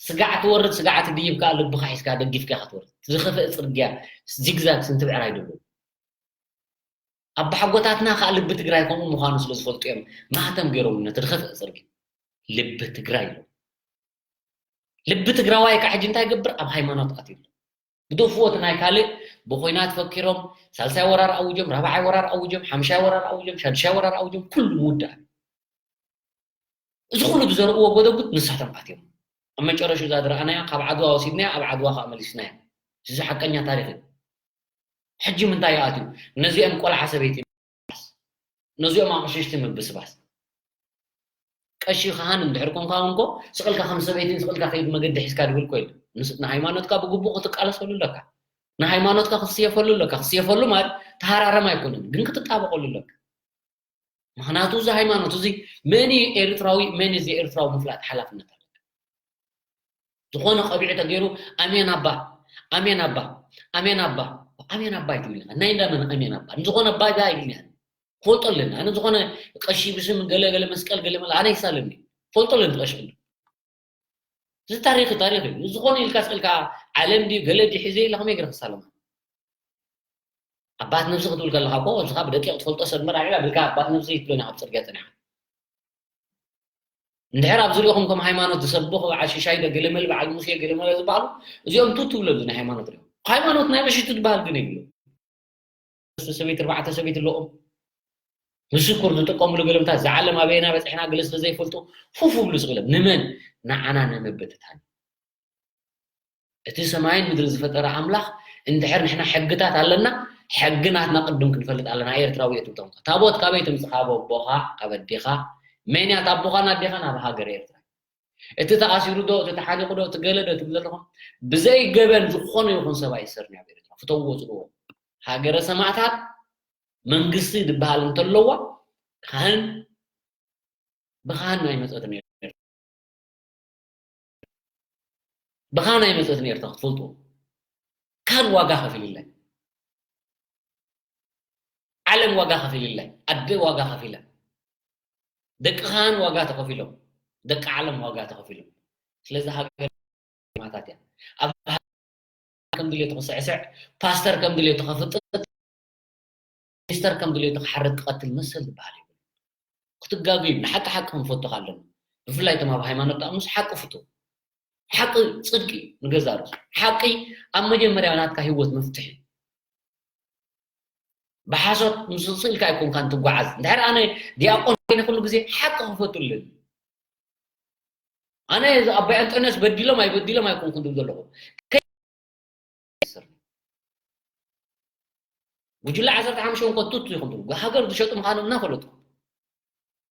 ስጋዕ ትወርድ፣ ስጋዕ ትድይብ ከኣ ልብኻ ሒዝካ ደጊፍካ ክትወርድ። ዝኸፍእ ጽርግያ፣ ዚግዛግ፣ ስንትብዕር ኣይደለዎን። ኣባሓጎታትና ከዓ ልቢ ትግራይ ከምኡ ምዃኑ ስለ ዝፈልጡ እዮም ማህተም ገይሮም ነቲ ድኸፍእ ጽርጊ ልቢ ትግራይ ኢሎም። ልቢ ትግራዋይ ከዓ ሕጂ እንታይ ይገብር? ኣብ ሃይማኖት ኣትዩ ኣሎ። ግደፍዎ እቲ ናይ ካልእ ብኹናት ፈኪሮም ሳልሳይ ወራር ኣውጆም፣ ራብዓይ ወራር ኣውጆም፣ ሓምሻይ ወራር ኣውጆም፣ ሻድሻይ ወራር ኣውጆም፣ ኩሉ ምውዳእ። እዚ ኩሉ ዝዘርእዎ ጎደጉድ ንሳቶም ኣትዮም። ኣብ መጨረሹ እዛ ዝረኣናያ ካብ ዓድዋ ወሲድናያ ኣብ ዓድዋ ከዓ መሊስናያ። እዚ ሓቀኛ ታሪኽ እዩ። ሕጂ ምንታይ ይኣትዩ? ነዚኦም ቆልዓ ሰበይቲ ምብስባስ፣ ነዚኦም ኣቕሽሽቲ ምብስባስ። ቀሺ ካህን እንድሕር ኮንካ እንኮ ስቕልካ ከም ሰበይትን ስቕልካ ከይድ መገዲ ሒዝካ ድብል ኮይል ንሃይማኖትካ ብግቡእ ክትቃለሰሉ ኣለካ። ንሃይማኖትካ ክትስየፈሉ ኣለካ። ክትስየፈሉ ማለት ተሃራረም ኣይኮነን፣ ግን ክትጣበቐሉ ኣለካ። ምኽንያቱ እዚ ሃይማኖት እዚ መን እዩ ኤርትራዊ፣ መን እዩ ዘይኤርትራዊ ምፍላጥ ሓላፍነት ኣለካ። ዝኾነ ቀቢዕ ተገይሩ ኣሜን ኣባ፣ ኣሜን ኣባ፣ ኣሜን ኣባ፣ ኣሜን ኣባ ኣይትብል ኢኻ። ናይ እንዳመን ኣሜን ኣባ? ንዝኾነ ኣባ ኣባ ኣይብል እየ። ፈልጦ ኣለኒ። ኣነ ዝኾነ ቀሺ ብስም ገለ ገለ መስቀል ገለ መለ ኣነ ይሳለኒ። ፈልጦ ኣለኒ ቀሺ ቅዱስ። እዚ ታሪኽ ታሪኽ እዩ። ዝኾነ ኢልካ ስእልካ ዓለም ድዩ ገለ ድዩ ሒዘ ኢለ ከመይ ገይረ ክሳለማ? ኣባት ነብሲ ክትብል ከለኻ እኮ ንስኻ ብደቂቕ ትፈልጦ ሰብ መራሒ ኢላ ብልካ ኣባት ነብሲ ይትብለኒ ኣብ ጽርግያ ጸኒሓ። እንድሕር ኣብ ዝሪኦኹም ከም ሃይማኖት ዝሰብኹ በዓል ሽሻይ ዶ ገለመል በዓል ሙሴ ገለመለ ዝበሃሉ እዚኦም ቱ ትብለሉ ናይ ሃይማኖት ሪኦም። ሃይማኖት ናይ ቀሺ ቱ ዝበሃል ግን የብሉ። ሰበይቲ ኣርባዕተ ሰበይቲ ኣለኦም። ምስኩር ዝጥቀምሉ ገለምታት እዛ ዓለም ኣበየና በፂሕና ገለ ስለ ዘይፈልጡ ፉፍ ብሉ ስቕሎም። ንመን? ንዓና ንምብትታን። እቲ ሰማይን ምድሪ ዝፈጠረ ኣምላኽ እንድሕር ንሕና ሕግታት ኣለና፣ ሕጊ ናትና ቅድም ክንፈልጥ ኣለና። ኤርትራዊ እየ ትብቶም። ታቦት ካበይ ትምጽእ? ካብ ኣቦኻ፣ ካብ ኣዴኻ። መን እያ ኣቦኻን ኣዴኻን? ኣብ ሃገር ኤርትራ። እቲ ተኣሲሩ ዶ፣ እቲ ተሓኒቑ ዶ፣ እቲ ገለ ዶ ትብል ዘለኹም? ብዘይ ገበን ዝኾነ ይኹን ሰብ ኣይእሰርን እዩ ኣብ ኤርትራ። ፍተውዎ፣ ጽልዎ። ሃገረ ሰማእታት መንግስቲ ዝበሃል እንተለዋ፣ ካህን ብኻህን ኣይመጸትን ኤርትራ። ብኻህን ኣይመጸትን ኤርትራ ክትፈልጡ። ካህን ዋጋ ከፊልላይ። ዓለም ዋጋ ከፊልላይ። ኣደ ዋጋ ከፊላ። ደቂ ካህን ዋጋ ተኸፊሎም። ደቂ ዓለም ዋጋ ተኸፊሎም። ስለዚ ሃገር ማታት እያ። ኣብ ከም ድሌቱ ክስዕስዕ፣ ፓስተር ከም ድሌቱ ከፍጥጥ፣ ሚኒስተር ከም ድሌቱ ክሓርድ ክቐትል መሰል ዝበሃል የብሉን። ክትጋገዩ፣ ንሓቂ ሓቂ ክንፈቱ ኣለና። ብፍላይ እቶም ኣብ ሃይማኖት ትኣምኑስ ሓቂ ፍቱ። ሓቂ ጽድቂ ንገዛ ርእሱ። ሓቂ ኣብ መጀመርያ ናትካ ህይወት መፍትሒ። ብሓሶት ምስ ስእልካ ኣይኮንካን ትጓዓዝ። እንድሕር ኣነ ዲያቆን ኮይነ ኩሉ ግዜ ሓቂ ክፈቱ ኣለኒ። ኣነ እዚ ኣቦይ ኣንጠንዮስ በዲሎም ኣይበዲሎም ኣይኮንኩን ዝብል ዘለኹ። ከይ-፣ ጉጅለ ዓሰርተ ሓሙሽተ እኮ ቱቱ ኢኹም ትብሉ። ሃገር ዝሸጡ ምዃኖም እናፈለጥኩም።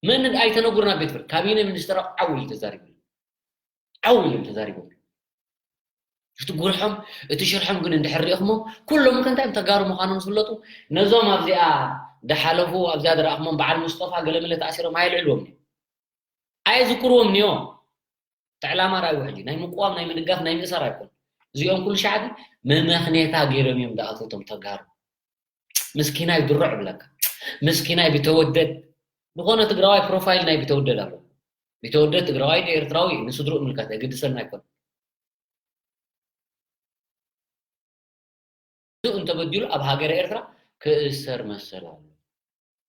መን ኣይተነግሩን ኣብ ቤት ፍርዲ። ካቢነ ሚኒስተር ዓው ኢሉ ተዛሪቡ። ዓው ኢሎም ተዛሪቦም። እቲ ጉርሖም፣ እቲ ሽርሖም ግን እንድሕር ሪኢኹሞ፣ ኩሎም ከ እንታይ እዮም ተጋሩ ምዃኖም ዝፍለጡ። ነዞም ኣብዚኣ ዝሓለፉ፣ ኣብዚኣ ዝረኣኹሞም በዓል ሙስጠፋ ገለመለ ተኣሲሮም ኣየልዕልዎም እዮም። ኣየዝክርዎም እዮም። እቲ ዕላማ ርኣይዎ ሕጂ። ናይ ምቅዋም፣ ናይ ምድጋፍ፣ ናይ ምእሳር ኣይኮን። እዚኦም ኩሉ ሸዓቲ መመኽኔታ ገይሮም እዮም ዝኣትዉ እቶም ተጋሩ። ምስኪናይ ድሮ እብለካ። ምስኪናይ ቢተወደድ። ዝኾነ ትግራዋይ ፕሮፋይል ናይ ቢተወደድ ኣሎ። ቢተወደድ ትግራዋይ ዶ ኤርትራዊ ንስድርኡ ምልከት ኣይግድሰና ኣይኮን። እንተበዲሉ ኣብ ሃገረ ኤርትራ ክእሰር መሰል ኣሎ።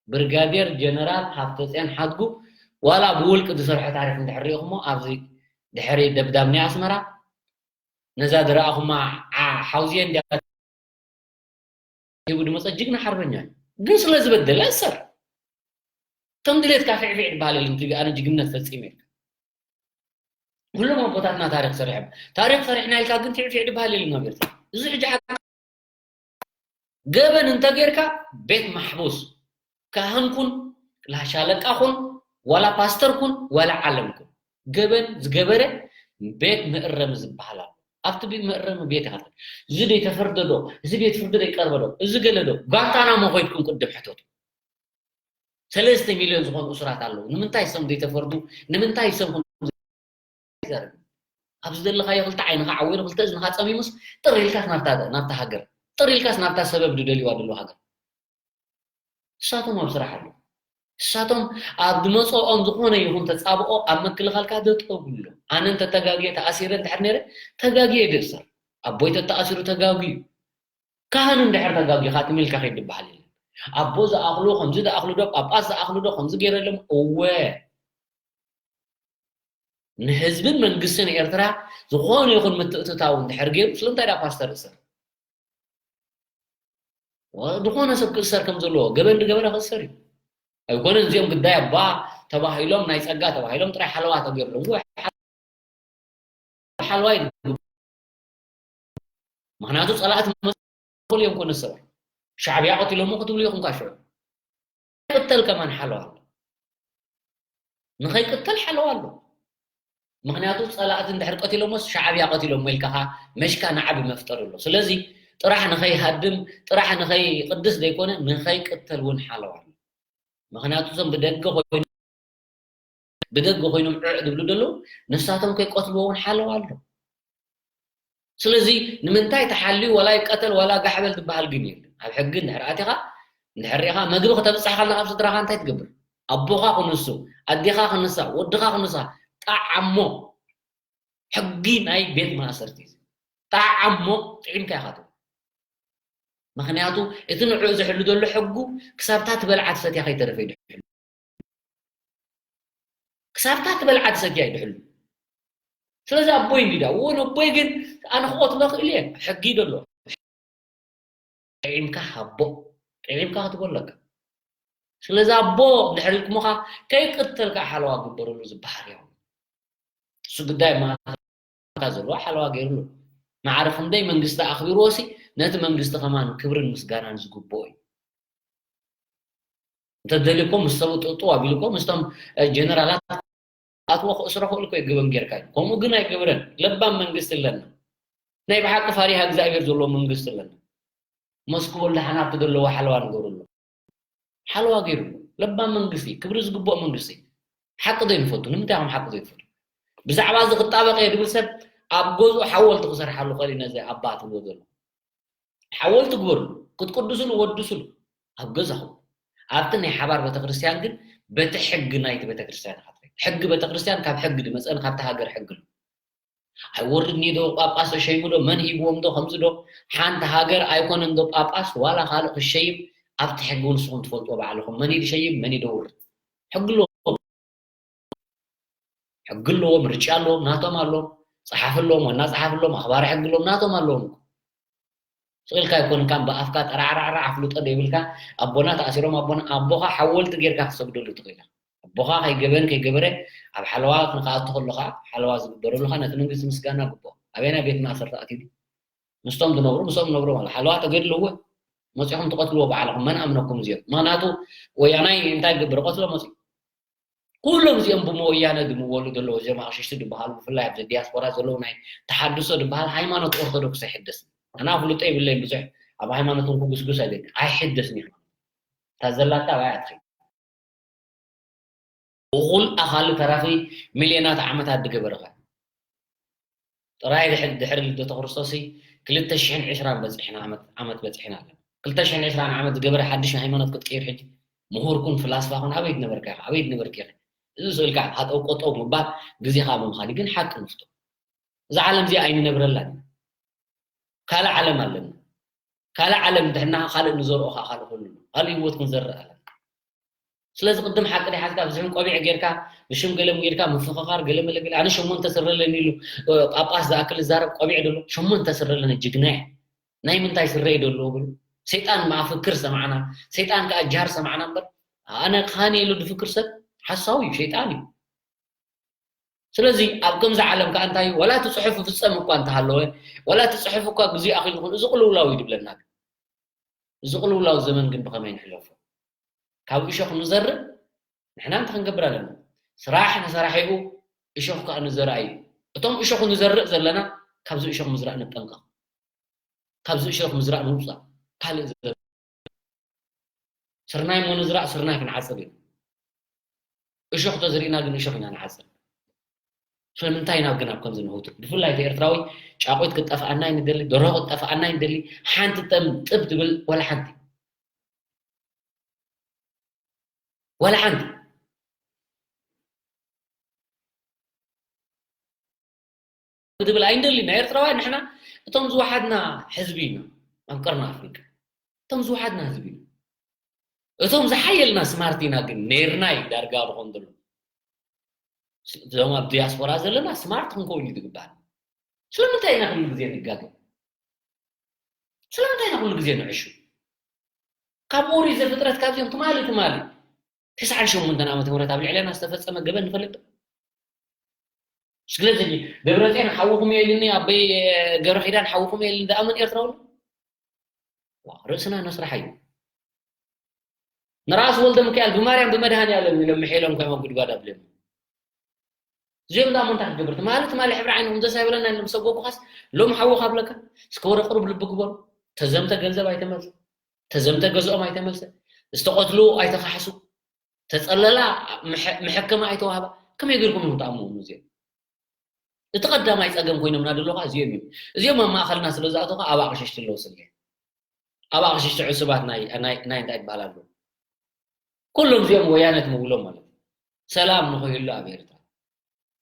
ብርጋዴር ጀነራል ሃብተፅዮን ሓድጉ ዋላ ብውልቂ ዝሰርሖ ታሪክ እንድሕር ሪኢኹሞ ኣብዚ ድሕሪ ደብዳብ ናይ ኣስመራ ነዛ ዝረኣኹማ ዓ-፣ ሓውዝየ እንድያ ሂቡ ዝመፀ ጅግና ሓርበኛ እዩ። ግን ስለ ዝበደለ እሰር። ከም ድሌትካ ፊዕፊዕ ዝበሃል የለን። ትቢ ኣነ ጅግነት ፈፂመ ኢልካ። ኩሎም ኣቦታትና ታሪክ ሰሪሖም። ታሪክ ሰሪሕና ኢልካ ግን ፊዕፊዕ ዝበሃል የለን ኣብ ኤርትራ። እዚ ሕጂ ሓቂ ገበን እንተጌርካ ቤት ማሕቡስ፣ ካህን ኩን፣ ሻለቃ ኩን፣ ዋላ ፓስተር ኩን፣ ዋላ ዓለም ኩን፣ ገበን ዝገበረ ቤት መእረሚ ዝበሃል ኣሎ። ኣብቲ ቤት መእረሚ ቤት ኢኻ ትኸድ። እዚ ዘይተፈርደ ዶ? እዚ ቤት ፍርዲ ዘይቀርበ ዶ? እዚ ገለ ዶ? ጓንታናሞ ኸይድኩም ቅድም ሕተቱ። ሰለስተ ሚልዮን ዝኾኑ እሱራት ኣለዉ። ንምንታይ ሰም ዘይተፈርዱ? ንምንታይ ሰም ይዛረብ። ኣብ ዝደለኻዮ ክልተ ዓይንኻ ዓዊሩ፣ ክልተ እዝንኻ ጸሚሙስ ጥር ኢልካስ ናብታ፣ ናብታ ሃገር፣ ጥር ኢልካስ ናብታ ሰበብ ዝደልይዋ ዘለዉ ሃገር። እሳቶም ኣብ ስራሕ ኣለዉ። እሳቶም ኣብ ዝመጽኦም ዝኾነ ይኹን ተጻብኦ ኣብ ምክልኻልካ ደጠው ይብሉ። ኣነ እንተ ተጋግየ ተኣሲረ እንድሕር ነይረ፣ ተጋግየ ይደእሰር። ኣቦይ ተተኣሲሩ ተጋግዩ። ካህን እንድሕር ተጋግዩ ካትም ኢልካ ከይድ ዝበሃል የለን። ኣቦ ዝኣኽሉ ከምዚ ዝኣኽሉ ዶ፣ ጳጳስ ዝኣኽሉ ዶ ከምዚ ገይረሎም? እወ፣ ንህዝብን መንግስትን ኤርትራ ዝኾነ ይኹን ምትእትታው እንድሕር ገይሩ፣ ስለምንታይ ዳ ፓስተር እሰር? ዝኾነ ሰብ ክእሰር ከም ዘለዎ፣ ገበን ዝገበረ ክእሰር እዩ። ኣይኮነን እዚኦም ግዳይ ኣባ ተባሂሎም፣ ናይ ጸጋ ተባሂሎም ጥራይ ሓለዋ ተገይርሎም። ወይ ሓለዋ ይድግም። ምኽንያቱ ጸላእቲ መሰሉ እዮም ኮነ ሰባት። ሻዕብያ ቀቲሎሞ ክትብሉ ኢኹም ካሽዑ። ቅተል ከማን ሓለዋ ኣሎ። ንኸይቅተል ሓለዋ ኣሎ። ምኽንያቱ ጸላእቲ እንድሕር ቀቲሎሞስ ሻዕብያ ቀቲሎሞ ኢልካ ኸኣ መሽካ ንዓቢ መፍጠር ኣሎ። ስለዚ ጥራሕ ንኸይሃድም፣ ጥራሕ ንኸይቅድስ ዘይኮነ፣ ንኸይቅተል እውን ሓለዋ ኣሎ። ምኽንያቱ እዞም ብደገ ኮይኑ፣ ብደገ ኮይኖም ዕዕ ዝብሉ ዘለዉ፣ ንሳቶም ከይቀትልዎ እውን ሓለዋ ኣሎ። ስለዚ ንምንታይ ተሓልዩ ዋላ ይቀተል ዋላ ጋሕበል ዝበሃል ግን የለን። ኣብ ሕጊ እንድሕር ኣቲኻ፣ እንድሕር ሪኢኻ፣ መግቢ ከተብጽሕ ከለኻ ኣብ ስድራኻ እንታይ ትገብር? ኣቦኻ ክንሱ፣ ኣዴኻ ክንሳ፣ ወድኻ ክንሳ፣ ጣዓሞ። ሕጊ ናይ ቤት ማእሰርቲ እዩ። ጣዓሞ ጥዒምካ ኢኻ ትብል። ምኽንያቱ እቲ ንዕኡ ዝሕሉ ዘሎ ሕጉ ክሳብ እታ ትበልዓ ትሰትያ ከይተረፈ ይድሕሉ። ክሳብ እታ ትበልዓ ትሰትያ ይድሕሉ። ስለዚ ኣቦይ እንዲዳ፣ እዎ ነቦይ ግን ኣነ ክቐትሎ ክእል እየ፣ ሕጊ እዩ ዘሎ። ጥዒምካ ሃቦ፣ ጥዒምካ ክትቦ ኣለካ። ስለዚ ኣቦ እንድሕር ኢልኩምኻ ከይቅተልካ ሓለዋ ግበረሉ ዝበሃል እዮም። እሱ ግዳይ ማእከል ዘለዋ ሓለዋ ገይሩሉ። ማዕረ ክንደይ መንግስቲ ኣኽቢርዎ ሲ ነቲ መንግስቲ ከማን ክብርን ምስጋናን ዝግብኦ እዩ። እንተደልዩ እኮ ምስ ሰብኡ ጥውጥው ኣቢሉ እኮ ምስቶም፣ እ፣ ጀነራላት ኣትዎ ክእስሮ ክእል እኮ እዩ ገበን ጌርካ እዩ። ከምኡ ግን ኣይገብረን። ለባም መንግስቲ ኣለና። ናይ ብሓቂ ፈሪሃ እግዚኣብሔር ዘለዎ መንግስቲ ኣለና። መስክቦ ደሓን ኣብቲ ዘለዎ ሓለዋ ንገብረሉ። ሓለዋ ገይሩሉ። ለባም መንግስቲ፣ ክብሪ ዝግብኦ መንግስቲ። ሓቂ ዘይንፈቱ፣ ንምንታይ ኢኹም ሓቂ ዘይትፈቱ? ብዛዕባ እዚ ክጣበቕ እየ ዝብል ሰብ ኣብ ገዝኡ ሓወልቲ ክሰርሓሉ ክእል እዩ ነዚ ኣባ ትብሎ ዘሎ። ሓወልቲ ግበርሉ፣ ክትቅድስሉ ወድስሉ ኣብ ገዛኹም። ኣብቲ ናይ ሓባር ቤተክርስትያን ግን በቲ ሕጊ ናይቲ ቤተክርስትያን ኢኻ ትኸይድ። ሕጊ ቤተክርስትያን ካብ ሕጊ ዝመጸን ካብቲ ሃገር ሕጊ ኣሎ። ኣይወርድን እዩ ዶ ጳጳስ ተሸይሙ ዶ መን ሂብዎም ዶ ከምዚ ዶ ሓንቲ ሃገር ኣይኮነን ዶ ጳጳስ ዋላ ካልእ ክሸይም ኣብቲ ሕጊ ንስኹም ትፈልጥዎ ባዕልኹም መን እዩ ዝሸይም መን እዩ ደውርድ ሕጊ ኣለዎም። ሕጊ ኣለዎም፣ ምርጫ ኣለዎም፣ ናቶም ኣለዎም፣ ጸሓፊ ኣለዎም፣ ዋና ጸሓፊ ኣለዎም፣ ኣኽባሪ ሕጊ ኣለዎም፣ ናቶም ኣለዎም። ስቕ ኢልካ ኣይኮንካን ብኣፍካ ጠራዕራዕራዕ ኣፍልጦ ዘይብልካ ኣቦና ተኣሲሮም ኣቦና ኣቦኻ ሓወልቲ ጌርካ ክትሰግደሉ ትኽእል ኢኻ። ኣቦኻ ከይገበን ከይገበረ ኣብ ሓለዋ ንክኣቱ ከሎ ከዓ ሓለዋ ዝግበረሉ ከዓ ነቲ መንግስቲ ምስጋና ግብኦ። ኣበየናይ ቤት ማእሰርቲ ኣትዩ? ምስቶም ዝነብሩ ምስኦም ነብሩ ማለት ሓለዋ ተገድልዎ መፂኹም ትቐትልዎ ባዕልኹም መን ኣምነኩም እዚኦም? ምክንያቱ ወያናይ እንታይ ግብር ቀትሎ መፂ ኩሎም እዚኦም ብሞ ወያነ ዝምወሉ ዘለዉ እዚኦም ኣቕሽሽቲ ዝበሃሉ ብፍላይ ኣብዚ ዲያስፖራ ዘለዉ ናይ ተሓድሶ ዝበሃል ሃይማኖት ኦርቶዶክስ ኣይሕደስን። ኣና ፍልጦ ይብለይ ብዙሕ ኣብ ሃይማኖት እንኩ ጉስጉስ ኣይደልን ኣይሕደስን እዩ። እታ ዘላታ ኣብኣ ትኸይድ። እኹል ኣኻሊ ተራኺ ሚልዮናት ዓመታት ዝገበረ ኸ ጥራይ ድሕሪ ድሕሪ ልደተ ክርስቶስ ክልተ ሽሕን ዕስራን በፂሕና ዓመት ዓመት በፂሕና ኣለና። ክልተ ሽሕን ዕስራን ዓመት ዝገበረ ሓድሽ ሃይማኖት ክትቅይር ሕጂ ምሁር ኩን ፍላስፋ ኩን ኣበይ ትነበርካ ኢኻ ኣበይ ትነበርክ ኢኻ እዚ ስእልካ ሃጠው ቆጠው ምባል ግዜኻ ብምኻድ ግን ሓቂ ንፍቶ። እዛ ዓለም እዚኣ ኣይንነብረላን ኢና። ካልእ ዓለም ኣለና። ካልእ ዓለም ድሕና ካልእ ንዘርኦ ከዓ ካልእ ኩሉ ኣሎ። ካልእ ህይወት ክንዘርእ ኣለና። ስለዚ ቅድም ሓቂ ዳይ ሓዝካ ብዝሕን ቆቢዕ ጌርካ ብሽም ገለም ጌርካ ምፍኽኻር ገለ መለ ገለ ኣነ ሸሞንተ ስረ ኣለኒ ኢሉ እ፣ ጳጳስ ዝኣክል ዝዛረብ ቆቢዕ ደሎ ሸሞንተ ስረ ኣለኒ ጅግና እየ። ናይ ምንታይ ስረ እዩ ደሎ ብሉ ሰይጣን ማፍክር ሰማዕና ሰይጣን ከዓ ጃር ሰማዕና እምበር ኣነ ካን ኢሉ ዝፍክር ሰብ ሓሳዊ እዩ ሰይጣን እዩ። ስለዚ ኣብ ከምዚ ዓለም ከዓ እንታይ እዩ? ዋላ እቲ ፅሑፍ ፍፀም እኳ እንተሃለወ ዋላ እቲ ፅሑፍ እኳ ግዜ ኣኺሉ ይኹን እዚ ቅልውላው እዩ ዝብለና ግን እዚ ቅልውላው ዘመን ግን ብኸመይ ንሕለፎ? ካብ እሾኽ ንዘርእ ንሕና እንታይ ክንገብር ኣለና? ስራሕ ንሰራሒኡ እሾኽ ከዓ ንዘርኣ እዩ። እቶም እሾኽ ንዘርእ ዘለና ካብዚ እሾኽ ምዝራእ ንጠንቀቕ። ካብዚ እሾኽ ምዝራእ ንውፃእ። ካልእ ዘር ስርናይ እሞ ንዝራእ ስርናይ ክንዓፅድ ኢና። እሾኽ ተዝርኢና ግን እሾኽ ኢና ንዓፅድ። ስለምንታይ ኢና ግን ኣብ ከምዚ ንህውትት? ብፍላይ እቲ ኤርትራዊ ጫቑት ክትጠፍኣና ኣይንደሊ፣ ደርሆ ክትጠፍኣና ኣይንደሊ፣ ሓንቲ ጠም ጥብ ትብል ወላ ሓንቲ። ወላ ሓንቲ። ክትብል ኣይንደልን ኢና ኤርትራውያን ንሕና እቶም ዝወሓድና ህዝቢ ኢና ኣብ ቀርኒ ኣፍሪቃ እቶም ዝወሓድና ህዝቢ ኢና እቶም ዝሓየልና ስማርት ኢና ግን ነይርና እዩ ዳርጋ ዝኾን ዘሎ። እዞም ኣብ ዲያስፖራ ዘለና ስማርት ክንከውን እዩ ዝግባእ። ስለምንታይ ኢና ኩሉ ግዜ ንጋገ? ስለምንታይ ኢና ኩሉ ግዜ ንዕሹ? ካብ ኦሪት ዘፍጥረት ካብዚኦም ትማሊ ትማሊ ተስዓን ሸሞንተን ዓመተ ምህረት ኣብ ልዕሌና ዝተፈጸመ ገበን ንፈልጥ ዶ? ስለዚ ደብረጽዮን ሓውኹም እየ ኢልኒ፣ ኣበይ ገብረ ኪዳን ሓውኹም እየ ኢልኒ፣ ደኣ መን ኤርትራዊ ኣሎ? ዋ፣ ርእስና ነስርሓዮ። ንራእሲ ወልደ ሚካኤል ብማርያም ብመድሃኔ ዓለም ኢሎም ምሒሎም ኮይኖም ኣብ ጉድጓድ ኣብልዮም። እዚኦም ደኣ እንታይ ክትገብር? ትማሊ ትማሊ ሕብሪ ዓይንኹም ደስ ኣይበለና ኢሎም ሰጎጉኻስ ሎም ሓውኻ ኣብለካ። እስከ ወረ ቅሩብ ልቢ ግበሩ። ተዘምተ ገንዘብ ኣይተመልሰ፣ ተዘምተ ገዝኦም ኣይተመልሰ፣ ዝተቐትሉ ኣይተኻሕሱ፣ ተጸለላ መሐ- መሐከሚ ኣይተዋህባ። ከመይ ጌርኩም ኢኹም ትኣምኑ እዚኦም? እቲ ቀዳማይ ጸገም ኮይኖምና ዘለዉ ከኣ እዚኦም እዮም። እዚኦም ኣብ ማእኸልና ስለ ዝኣተዉ ከኣ ኣብ ኣቕሽሽቲ ኣለዉ ስለ ኣብ ኣቕሽሽቲ ዕሱባት ናይ ናይ ናይ እንታይ ይበሃል ኣለዉ። ኩሎም እዚኦም ወያነ ትምውሎም ማለት እዩ። ሰላም ንኽህሉ ኣብ ኤርትራ።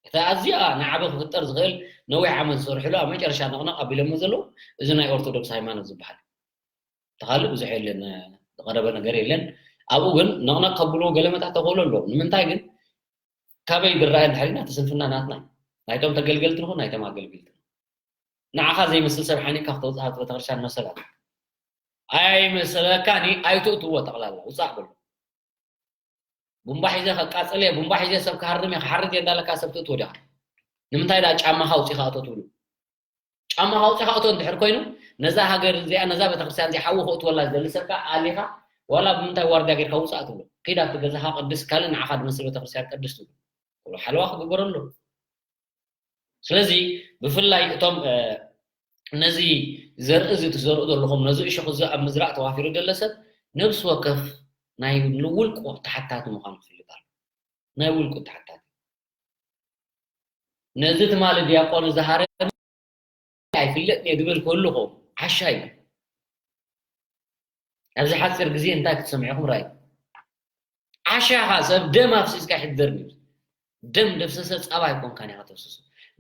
እታ ኣዚኣ ንዓቢ ክፍጠር ዝኽእል ነዊሕ ዓመት ዝሰርሕሉ ኣብ መጨረሻ ነቕነቕ ኣቢሎሞ ዘለዉ እዚ ናይ ኦርቶዶክስ ሃይማኖት ዝበሃል። እቲ ካልእ ብዙሕ የለን፣ ዝቐረበ ነገር የለን። ኣብኡ ግን ነቕነቕ ከብልዎ ገለ መታሕት ተኽእሎ ኣለዎም። ንምንታይ ግን ካበይ ዝረኣ እንድሕር ኢልና እቲ ስንፍና ናትና እዩ። ናይቶም ተገልገልቲ ንኹን ናይቶም ኣገልገልቲ ንኹን። ንዓኻ ዘይመስል ሰብ ሓኒቕካ ክተውፅኣ እቲ ቤተክርስትያን መሰላት ኣይመስለካን እዩ። ኣይትእትዎ ጠቕላላ ውፃእ በሎ። ቡምባ ሒዘ ከቃፅል እየ፣ ቡምባ ሒዘ ሰብ ክሃርም እየ፣ ክሓርድ እየ እንዳለካ ሰብ ትእትዎ ዲኻ? ንምንታይ ዳ ጫማኻ ኣውፂኻ እቶ ትብሉ? ጫማኻ ኣውፂኻ እቶ እንድሕር ኮይኑ ነዛ ሃገር እዚኣ ነዛ ቤተክርስትያን እዚኣ ሓዊ ክእትወላ ዝደሊ ሰብ ከዓ ኣሊኻ ዋላ ብምንታይ ዋርድያ ጌርካ ውፃእ ትብሎ። ኪድ ኣብቲ ገዛኻ ቅድስ ካልእ ንዓኻ ዝመስል ቤተክርስትያን ቅድስ ትብሎ። ሓለዋ ክግበረሉ። ስለዚ ብፍላይ እቶም ነዚ ዘርኢ እዚ ትዘርኡ ዘለኹም ነዚ እሾኽ እዚ ኣብ ምዝራእ ተዋፊሩ ዘሎ ሰብ ነብሲ ወከፍ ናይ ንውልቁ ተሓታቲ ምዃኑ ክፍልጥ ኣሎ። ናይ ውልቁ ተሓታቲ ነዚ ትማሊ ዲያቆን ዝሃረ ኣይፍለጥን እየ ዝብል ክህሉ ኸውን ዓሻ እዩ። ኣብዚ ሓፂር ግዜ እንታይ ክትሰምዑ ኢኹም? ራእዩ ዓሻኻ ሰብ ደም ኣፍሲስካ ይሕደር ነይሩ። ደም ደፍሰሰ ፃባ ኣይኮንካን ኢኻ ተፍስሱ።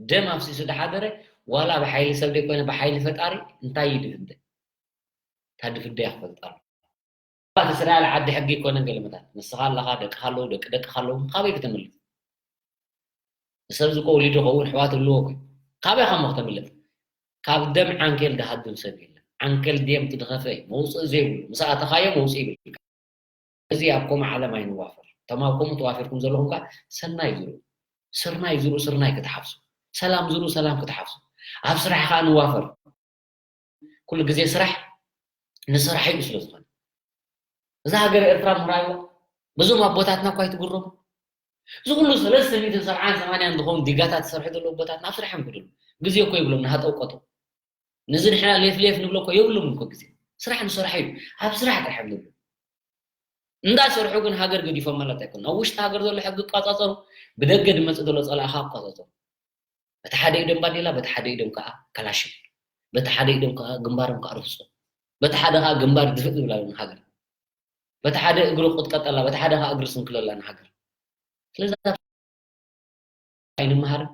ደም ኣፍሲሱ ዝሓደረ ዋላ ብሓይሊ ሰብ ዘይኮነ ብሓይሊ ፈጣሪ እንታይ እዩ ድፍደ? እታ ድፍደ እያ ክፈልጣ። ኣባት እስራኤል ዓዲ ሕጊ ይኮነን ገለመታት ንስኻ ኣለኻ ደቅኻ ኣለዉ ደቂ ደቅኻ ኣለዉ ካበይ ከተምልጥ? ንሰብ ዝኮ ወሊዱ ከውን ኣሕዋት ኣለዎ እኮ ካበይ ካብ መኽተምልጥ? ካብ ደም ዓንኬል ድሃድም ሰብ የለን። ዓንኬል ድም ትድኸፈ እዩ መውፅእ ዘይብሉ ምስ ኣተኻዮ መውፅእ ይብል። እዚ ኣብ ኮማ ዓለም ኣይንዋፈር። እቶም ኣብ ኮሙ ተዋፊርኩም ዘለኹም ከዓ ሰናይ ዝሩ ስርናይ ዝሩ ስርናይ ክትሓፍሱ ሰላም ዝሩ ሰላም ክትሓፍሱ ኣብ ስራሕ ከዓ ንዋፈር። ኩሉ ግዜ ስራሕ ንስራሕ እዩ ስለ ዝኾነ እዛ ሃገር ኤርትራ ምራይዋ በዞም ኣቦታትና እኳ ኣይትግረሙ። እዚ ኩሉ ሰለስተ ሚእትን ሰብዓን ሰማንያን ዝኾኑ ዲጋታት ዝሰርሑ ዘለዉ ኣቦታትና ኣብ ስራሕ እዮም ክድሉ ግዜ እኮ ይብሎም ንሃጠው ቆጠው ነዚ ንሕና ሌፍ ሌፍ ንብሎ እኮ የብሎም እኮ ግዜ ስራሕ ንሰርሖ እዩ ኣብ ስራሕ ጥራሕ እዮም ንብሎ እንዳሰርሑ ግን ሃገር ገዲፎም ማለት ኣይኮን ኣብ ውሽጢ ሃገር ዘሎ ሕጊ ይቆጻጸሩ ብደገ ድመጽእ ዘሎ ጸላእኻ ይቆጻጸሩ በቲ ሓደ ኢዶም ባዴላ በቲ ሓደ ኢዶም ከዓ ካላሽን በቲ ሓደ ኢዶም ከዓ ግንባሮም ከዓ ርህፁ በቲ ሓደ ከዓ ግንባር ድፍእ ዝብላ ሃገር በቲ ሓደ እግሪ ቁጥቀጠላ በቲ ሓደ ከዓ እግሪ ስንክለላ ንሃገር ስለዚ ኣይንመሃርን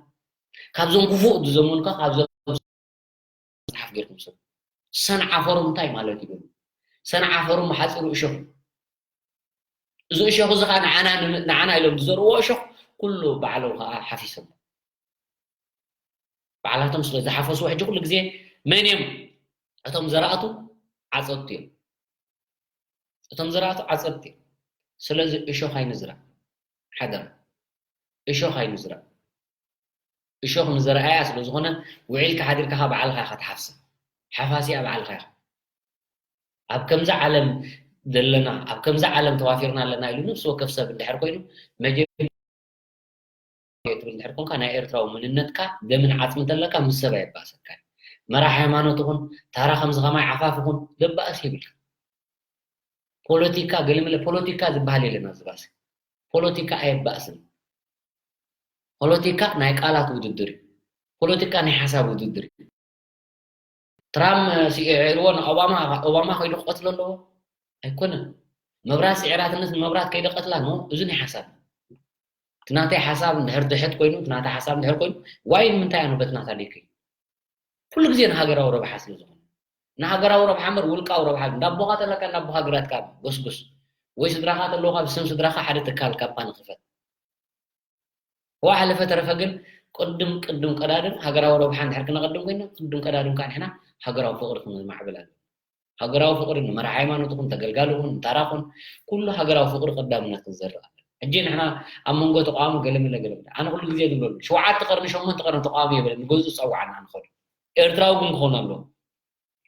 ካብዞም ክፉእ ዝዘመኑ ከዓ ካብዞም መፅሓፍ ገይርኩም ሰብ ሰንዓፈሮም እንታይ ማለት እዩ ሰንዓፈሮም ሓፂሩ እሾኽ እዚ እሾኽ እዚ ከዓ ንዓና ንዓና ኢሎም ዝዘርዎ እሾኽ ኩሉ ባዕሎም ከዓ ሓፊሶም ባዕላቶም ስለ ዝሓፈስዎ ሕጂ ኩሉ ግዜ መን እዮም እቶም ዘራእቱ ዓፀድቲ እዮም እቶም ዘራእቱ ዓፀድቲ እዮም ስለዚ እሾኽ ኣይንዝራእ ሓደራ እሾኽ ኣይንዝራእ እሾኽ ንዘርኣያ ስለ ዝኾነ ውዒልካ ሓዲርካ ከዓ ባዕልኻ ኢኻ ትሓፍሰ ሓፋሲኣ ባዕልኻ ኢኻ ኣብ ከምዚ ዓለም ዘለና ኣብ ከምዚ ዓለም ተዋፊርና ኣለና ኢሉ ነብሲ ወከፍ ሰብ እንድሕር ኮይኑ መጀመርያ ትብል እንድሕር ኮንካ ናይ ኤርትራዊ መንነትካ ደምን ዓፅሚ እንተለካ ምስ ሰብ ኣየባእሰካ እዩ መራሕ ሃይማኖት ይኹን ታራ ከምዚ ከማይ ዓፋፍ ይኹን ዘባእስ የብልካ ፖለቲካ ገለመለ ፖለቲካ ዝበሃል የለን ኣብዚ ባእሲ ፖለቲካ ኣየባእስን ፖለቲካ ናይ ቃላት ውድድር እዩ ፖለቲካ ናይ ሓሳብ ውድድር እዩ ትራም ስዒርዎ ንኦባማ ኦባማ ከይዱ ክቀትሎ ኣለዎ ኣይኮነን መብራት ስዒራትነት ንመብራት ከይደ ቀትላ ኖ እዚ ናይ ሓሳብ እቲ ናተይ ሓሳብ እንድሕር ድሕት ኮይኑ እቲ ናተይ ሓሳብ እንድሕር ኮይኑ ዋይ ንምንታይ ኣነ በቲ ናታ ደይከይ ኩሉ ግዜ ንሃገራዊ ረብሓ ስለ ዝኾነ ንሃገራዊ ረብሓ እምበር ውልቃዊ ረብሓ እንዳቦኻ ተለካ እንዳቦኻ ግራትካ ጎስጉስ ወይ ስድራኻ ተለዉ ካብ ስም ስድራኻ ሓደ ትካል ካምፓኒ ክፈት። ዋ ሓለፈ ተረፈ ግን ቅድም ቅድም ቀዳድም ሃገራዊ ረብሓ እንድሕር ክነቐድም ኮይና ቅድም ቀዳድም ከዓ ንሕና ሃገራዊ ፍቕሪ ክንማዕብል ኣሎ። ሃገራዊ ፍቕሪ ንመራሒ ሃይማኖት ይኹን ተገልጋሊ ይኹን ንታራ ይኹን ኩሉ ሃገራዊ ፍቕሪ ቀዳምነት ክንዘርእ ኣሎ። ሕጂ ንሕና ኣብ መንጎ ተቃዋሚ ገለመለ ገለመለ ኣነ ኩሉ ግዜ ዝብለሉ ሸውዓተ ቀርኒ ሸሞንተ ቀርኒ ተቃዋሚ የበለ ንገዝኡ ዝፀዋዓና ንኸዱ ኤርትራዊ ግን ክኾን ኣለዎ።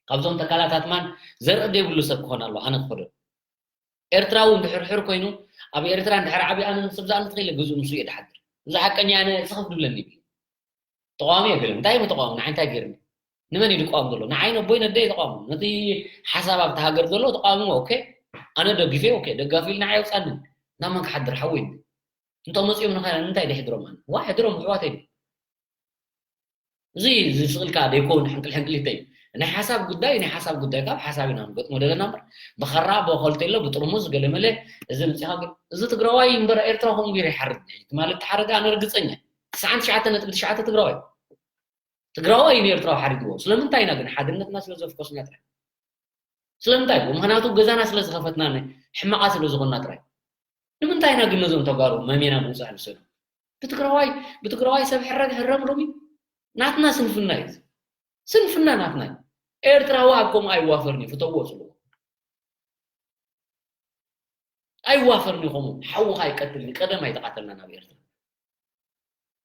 ካብዞም ተካላት ኣትማን ዘርኢ ዘይብሉ ሰብ ክኾን ኣለዎ ኣነ ክኸዶ። ኤርትራዊ እንድሕር ሕር ኮይኑ ኣብ ኤርትራ እንድሕር ዓብዩ ኣነ ንስብ ዝኣምት ክኢለ ግዝኡ ንሱ እየ ድሓድር። እዚ ሓቀኛ ኣነ ስኽፍ ድብለኒ ይብል። ተቃዋሚ እየ ገለ እንታይ እዩ ተቃዋሚ ንዓይ እንታይ ገይርኒ? ንመን እዩ ድቃወም ዘሎ? ንዓይ ነቦይ ነደይ ተቃዋሚ ነቲ ሓሳብ ኣብቲ ሃገር ዘሎ ተቃዋሚ ኦኬ ኣነ ደጊፈ ኦኬ ደጋፊ ኢሉ ንዓይ ኣውፃኒ ናብ መን ክሓድር ሓወይ እንተ መፅኦም ንኸ እንታይ ድሕድሮም ኣነ ዋ ሕድሮም ኣሕዋተይ እዚ ዝስቕልካ ደይኮውን ሕንቅል ሕንቅሊተይ ናይ ሓሳብ ጉዳይ ናይ ሓሳብ ጉዳይ ካብ ሓሳብ ኢና ንገጥሞ ዘለና እምበር ብኸራ ብኾልቴሎ ብጥርሙዝ ገለመለ እዚ ምፅኻ ግን እዚ ትግራዋይ እምበር ኤርትራ ከምኡ ገይሩ ይሓርድ ትማሊ ተሓረደ ኣነ ርግፀኛ ትስዓን ትሽዓተ ነጥቢ ትሽዓተ ትግራዋይ ትግራዋይ እዩ ንኤርትራዊ ሓሪድዎ ስለምንታይ ኢና ግን ሓድነትና ስለ ዘፍኮስና ጥራሕ ስለምንታይ ምክንያቱ ገዛና ስለ ዝኸፈትና ሕማቓ ስለ ዝኾንና ጥራይ ንምንታይ ኢና ግን ነዞም ተጋሩ መሜና ምውፃእ ንሰዶ ብትግራዋይ ብትግራዋይ ሰብ ሕረግ ሕረም ሎሚ ናትና ስንፍና እዩ ስንፍና ናትና እዩ ኤርትራዊ ኣብ ከምኡ ኣይዋፈርን እዩ ፍተዎ ፅልዎ ኣይዋፈርን እዩ ከምኡ ሓውኻ ይቀትል ቀደም ኣይተቃተልና ናብ ኤርትራ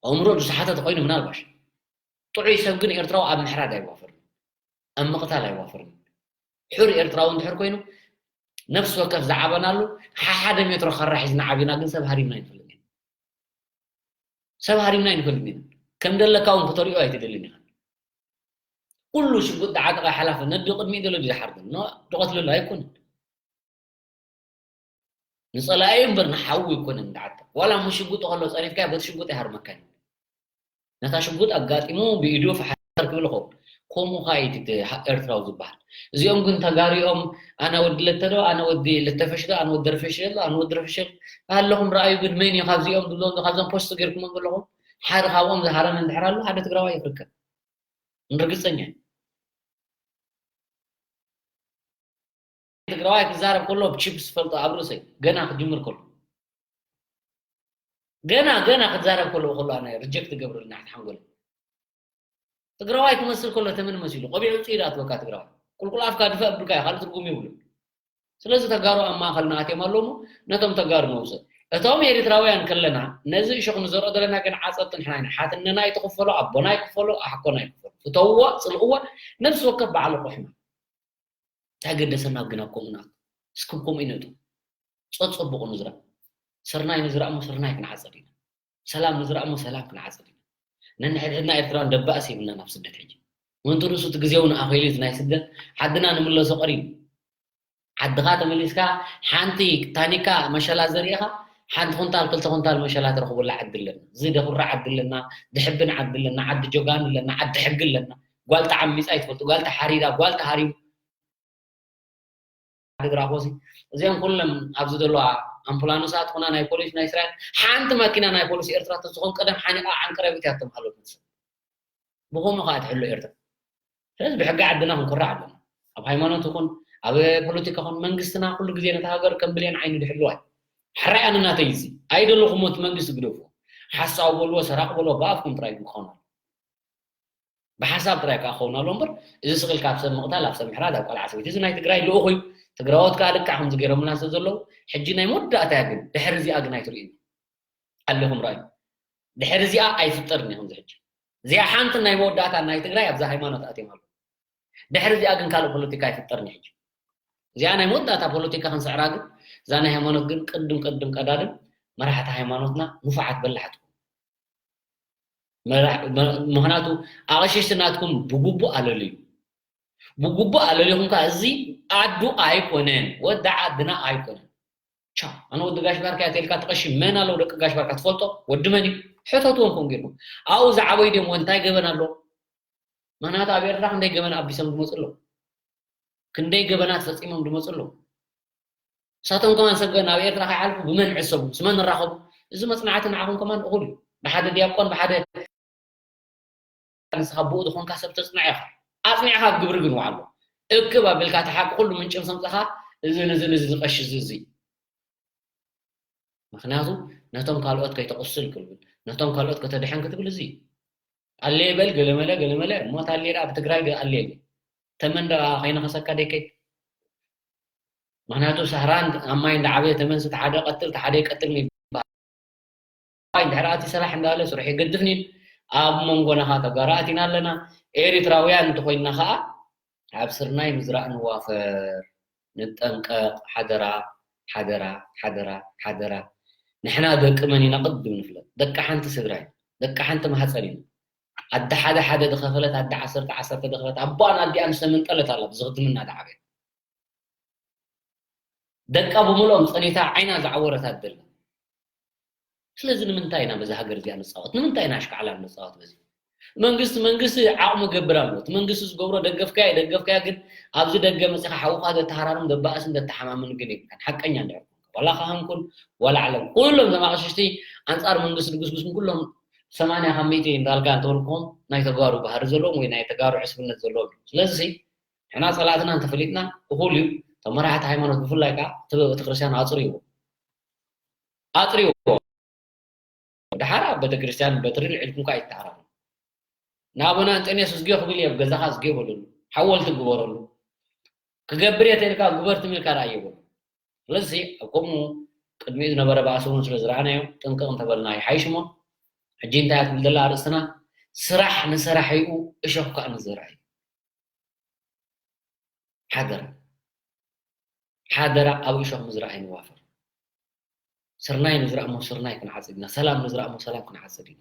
ኣእምሮ ዝሰሓተ ተኮይኑ ምናልባሽ ጥዑይ ሰብ ግን ኤርትራዊ ኣብ ምሕራድ ኣይዋፈርን ኣብ ምቕታል ኣይዋፈርን ሕር ኤርትራዊ እንድሕር ኮይኑ ነፍሲ ወከፍ ዝዓበናሉ ሓሓደ ሜትሮ ካራ ሒዝና ዓቢና ግን ሰብ ሃሪምና ይንፈልጥ ሰብ ሃሪምና ይንፈልጥ ኢና ከም ደለካ እውን ክተሪኦ ኣይትደልን ኢኻ ኩሉ ሽጉጥ ዝዓጠቐ ሓላፊ ነዲ ቅድሚኡ ዘሎ ዝሓርድን ድቐትለሉ ኣይኮንን ንጸላኢ እምበር ንሓዊ ኣይኮነን ዝዓጥቕ ዋላ እሞ ሽጉጥ ከሎ ጸሪፍካዮ በቲ ሽጉጥ ኣይሃርመካን እዩ ነታ ሽጉጥ ኣጋጢሙ ብኢዱ ፈሓር ክብል ይኸውን ከምኡ ኸኣ እዩ ኤርትራዊ ዝበሃል እዚኦም ግን ተጋሪኦም ኣነ ወዲ ለተዶ ኣነ ወዲ ለተፈሽዶ ኣነ ወዲ ረፈሽዶ ኣነ ወዲ ረፈሽዶ ኣለኹም ረኣዩ ግን መን እዩ ካብዚኦም ዝብሎም ካብዞም ፖስት ገርኩሞም ዘለኹም ሓደ ካብኦም ዝሃረመ እንድሕር ኣሎ ሓደ ትግራዋይ ይርከብ ንርግፀኛ ትግራዋይ ክዛረብ ከሎ ብቺፕስ ፈልጦ ኣብ ርእሰይ ገና ክጅምር ከሎ ገና ገና ክዛረብ ከሎ ከሎ ኣነ ሪጀክት ገብረልና ሓንጎለ ትግራዋይ ክመስል ከሎ ተመን መሲሉ ቆቢዕ ውፅኢ ዳትወካ ትግራዋይ ቁልቁል ኣፍካ ድፈእ ብልካ ካልእ ትርጉም የብሉ ስለዚ ተጋሩ ኣብ ማእኸልና ኣትዮም ኣለዉ ነቶም ተጋሩ ነውፅእ እቶም ኤርትራውያን ከለና ነዚ እሾክ ንዘርኦ ዘለና ግን ዓፀብቲ ንሕና ኢና ሓትነና ይትኽፈሎ ኣቦና ይክፈሎ ኣሕኮና ይክፈሎ ፍተውዋ ፅልእዋ ነብሲ ወከፍ ባዕሉ ቁሕና እንታይ ገደሰና ግን ኣብ ከምኡ ንኣቱ እስክብ ከምኡ ይነጡ ፀፀቡቑ ንዝራ ስርናይ ንዝራ እሞ ስርናይ ክንዓፀድ ኢና ሰላም ንዝራ እሞ ሰላም ክንዓፀድ ኢና ነንሕድሕድና ኤርትራን ደባእስ የብልና ናብ ስደት ሕጂ ምንቱ ርእሱ እቲ ግዜ እውን ኣኸይሉ እቲ ናይ ስደት ዓድና ንምለሶ ቀሪቡ ዓድኻ ተመሊስካ ሓንቲ ታኒካ መሸላ ዘሪእኻ ሓንቲ ኩንታል ክልተ ኩንታል መሸላ ትረኽቡላ ዓዲ ኣለና እዚ ደኹራ ዓዲ ኣለና ድሕብን ዓዲ ኣለና ዓዲ ጆጋን ኣለና ዓዲ ሕጊ ኣለና ጓል ተዓሚፃ ይትፈልጡ ጓል ተሓሪዳ ጓል ተሃሪቡ ዓዲ ግራኾሲ እዚኦም ኩሎም ኣብዚ ዘለዋ ኣምቡላንሳት ኮና ናይ ፖሊስ ናይ እስራኤል ሓንቲ ማኪና ናይ ፖሊስ ኤርትራ ተዝኾን ቀደም ሓኒቓ ዓንቀረቢት እያ ተምሃሎ ትመስል ብኸምኡ ከዓ ትሕሎ ኤርትራ ስለዚ ብሕጊ ዓድና ክንኮርዕ ኣለና ኣብ ሃይማኖት ይኹን ኣብ ፖለቲካ ኹን መንግስትና ኩሉ ግዜ ነታ ሃገር ከም ብሌን ዓይኑ ድሕልዋ እዩ ሕራይ ኣነ ናተይ እዚ ኣይደለኹም እቲ መንግስቲ ግደፉ ሓሳዊ በልዎ ሰራቂ በልዎ ብኣፍኩም ጥራይ ክኾኑ ብሓሳብ ጥራይ ከዓ ክኸውን ኣሎ እምበር እዚ ስቕል ካብ ሰብ ምቕታል ኣብ ሰብ ምሕራድ ኣብ ቆልዓ ሰበይቲ እዚ ናይ ትግራይ ልኡኽ እዩ ትግራዎት ከዓ ልክዕ ከምዚ ገይሮምና ስለ ዘለዉ ሕጂ ናይ መወዳእታ እያ ግን ድሕሪ እዚኣ ግን ኣይትርእዩ ኣለኹም ራእዩ ድሕሪ እዚኣ ኣይፍጠርን እዩ ከምዚ ሕጂ እዚኣ ሓንቲ ናይ መወዳእታ ናይ ትግራይ ኣብዛ ሃይማኖት ኣትዮም ኣለዉ ድሕሪ እዚኣ ግን ካልእ ፖለቲካ ኣይፍጠርን እዩ ሕጂ እዚኣ ናይ መወዳእታ ፖለቲካ ክንስዕራ ግን እዛ ናይ ሃይማኖት ግን ቅድም ቅድም ቀዳድም መራሕቲ ሃይማኖትና ንፉዓት በላሕቲ ምኽንያቱ ኣቐሽሽቲ ናትኩም ብግቡእ ኣለልዩ ብግቡእ ኣለልኹም ከዓ እዚ ኣዱ ኣይኮነን ወዲ ዓድና ኣይኮነን ቻ ኣነ ወዲ ጋሽ ባርካ እያ ተልካ ትቐሺ መን ኣለዉ ደቂ ጋሽ ባርካ ትፈልጦ ወዲ መን እዩ ሕተትዎም ከም ገይርኩም ኣብኡ ዝዓበዩ ድዮም እንታይ ገበን ኣለዎ ምኽንያቱ ኣብ ኤርትራ ክንደይ ገበን ኣቢሶም ዝመፁ ኣለዉ ክንደይ ገበናት ፈፂሞም ዝመፁ ኣለዉ ንሳቶም ከማን ሰብ ናብ ኤርትራ ከይሓልፉ ብመን ይዕሰቡ ምስ መን ይራኸቡ እዚ መፅናዕቲ ንዓኹም ከማን እኹል እዩ ብሓደ ዲያቆን ብሓደ ንስኻ ብኡ ዝኾንካ ሰብ ተፅንዐ ኢኻ ኣፅኒዕኻ ኣብ ግብሪ ግን ውዓሎ እክብ ኣቢልካ እቲ ሓቂ ኩሉ ምንጭ ምስ ኣምፀኻ እዚ ንዚ ንዚ ዝቐሽ እዚ እዚ ምኽንያቱ ነቶም ካልኦት ከይተቕስል ክብል፣ ነቶም ካልኦት ከተድሕን ክትብል፣ እዚ ኣሌ በል፣ ገለመለ ገለመለ። ሞት ኣሌ ደኣ ብትግራይ ኣሌ። ተመን ደኣ ከይነኸሰካ ደይከይ። ምኽንያቱ ሳህራን ኣብ ማይ እንዳዓበየ ተመንስ፣ እቲ ሓደ ቀትል፣ እቲ ሓደ ይቀትል ይበሃል። ኣይ፣ እንድሕር ኣቲ ሰላሕ እንዳለ ስርሑ ይገድፍኒን፣ ኣብ መንጎና ኸዓ ተጋሩ ኣቲና ኣለና። ኤሪትራውያን እንተኾይንና ኸዓ ኣብ ስርናይ ምዝራእ ንዋፈር፣ ንጠንቀቕ። ሓደራ፣ ሓደራ፣ ሓደራ፣ ሓደራ። ንሕና ደቂ መን ኢና ቅድም ንፍለጥ። ደቂ ሓንቲ ስድራ ኢና። ደቂ ሓንቲ ማህፀን ኢና። ኣደ ሓደ ሓደ ድኸፈለት፣ ኣደ ዓሰርተ ዓሰርተ ድኸፈለት፣ ኣቦኣን ኣዲኣን ዝተመንጠለት ኣላ፣ ብዝኽድምና ድዓበየት። ደቃ ብምልኦም ጸኒታ ዓይና ዝዓወረት ኣደላ። ስለዚ ንምንታይ ኢና በዛ ሃገር እዚኣ ንጻወት? ንምንታይ ኢና ኣሽካዕላል ንጻወት በዚ? መንግስቲ፣ መንግስቲ ዓቕሙ ገብር ኣሎ። እቲ መንግስቲ ዝገብሮ ደገፍካዮ፣ ደገፍካዮ፣ ግን ኣብዚ ደገ መጺኻ ሓውኻ ዘተሃራርም፣ ዘባእስን ዘተሓማምን ግን የብልካን። ሓቀኛ እንድሕር ኮንካ። ዋላ ካህን ኩን፣ ዋላ ዓለም። ኩሎም እዞም ኣቕሽሽቲ ኣንጻር መንግስቲ ድግስግሱን ኩሎም ሰማንያ ካብ ሚእቲ እንዳልካ እንተበልኩዎም ናይ ተጋሩ ባህሪ ዘለዎም ወይ ናይ ተጋሩ ዕስብነት ዘለዎም እዮም። ስለዚ ንሕና ጸላእትና እንተፈሊጥና እኹል እዩ። እቶም መራሕቲ ሃይማኖት ብፍላይ ከኣ እቲ ቤተክርስትያን ኣጽርይዎ። ኣጽርይዎ። ደሓር ኣብ ቤተክርስትያን በትሪ ልዒልኩም ከኣ ኣይትተሃራረሙ። ንኣቡነ እንጠንዮስ እዝግዮ ክብል እየ፣ ኣብ ገዛኻ እዝግዮ በለሉ። ሓወልቲ ግበረሉ። ክገብር እየ ተልካ ግበር ትም ኢልካ ደኣ እየ በሉ። ስለዚ ኣብ ከምኡ ቅድሚኡ ዝነበረ ባእሲ እውን ስለ ዝረኣናዮ ጥንቅቕ እንተበልና ይሓይሽ እሞ፣ ሕጂ እንታይ እያ ትብል ዘላ ኣርእስትና? ስራሕ ንሰራሒኡ እሾኽ ከኣ ንዘራኢ። ሓደራ፣ ሓደራ ኣብ እሾኽ ምዝራእ ኣይንዋፈር። ስርናይ ንዝራእ እሞ ስርናይ ክንዓጽድ ኢና። ሰላም ንዝራእ እሞ ሰላም ክንዓጽድ ኢና።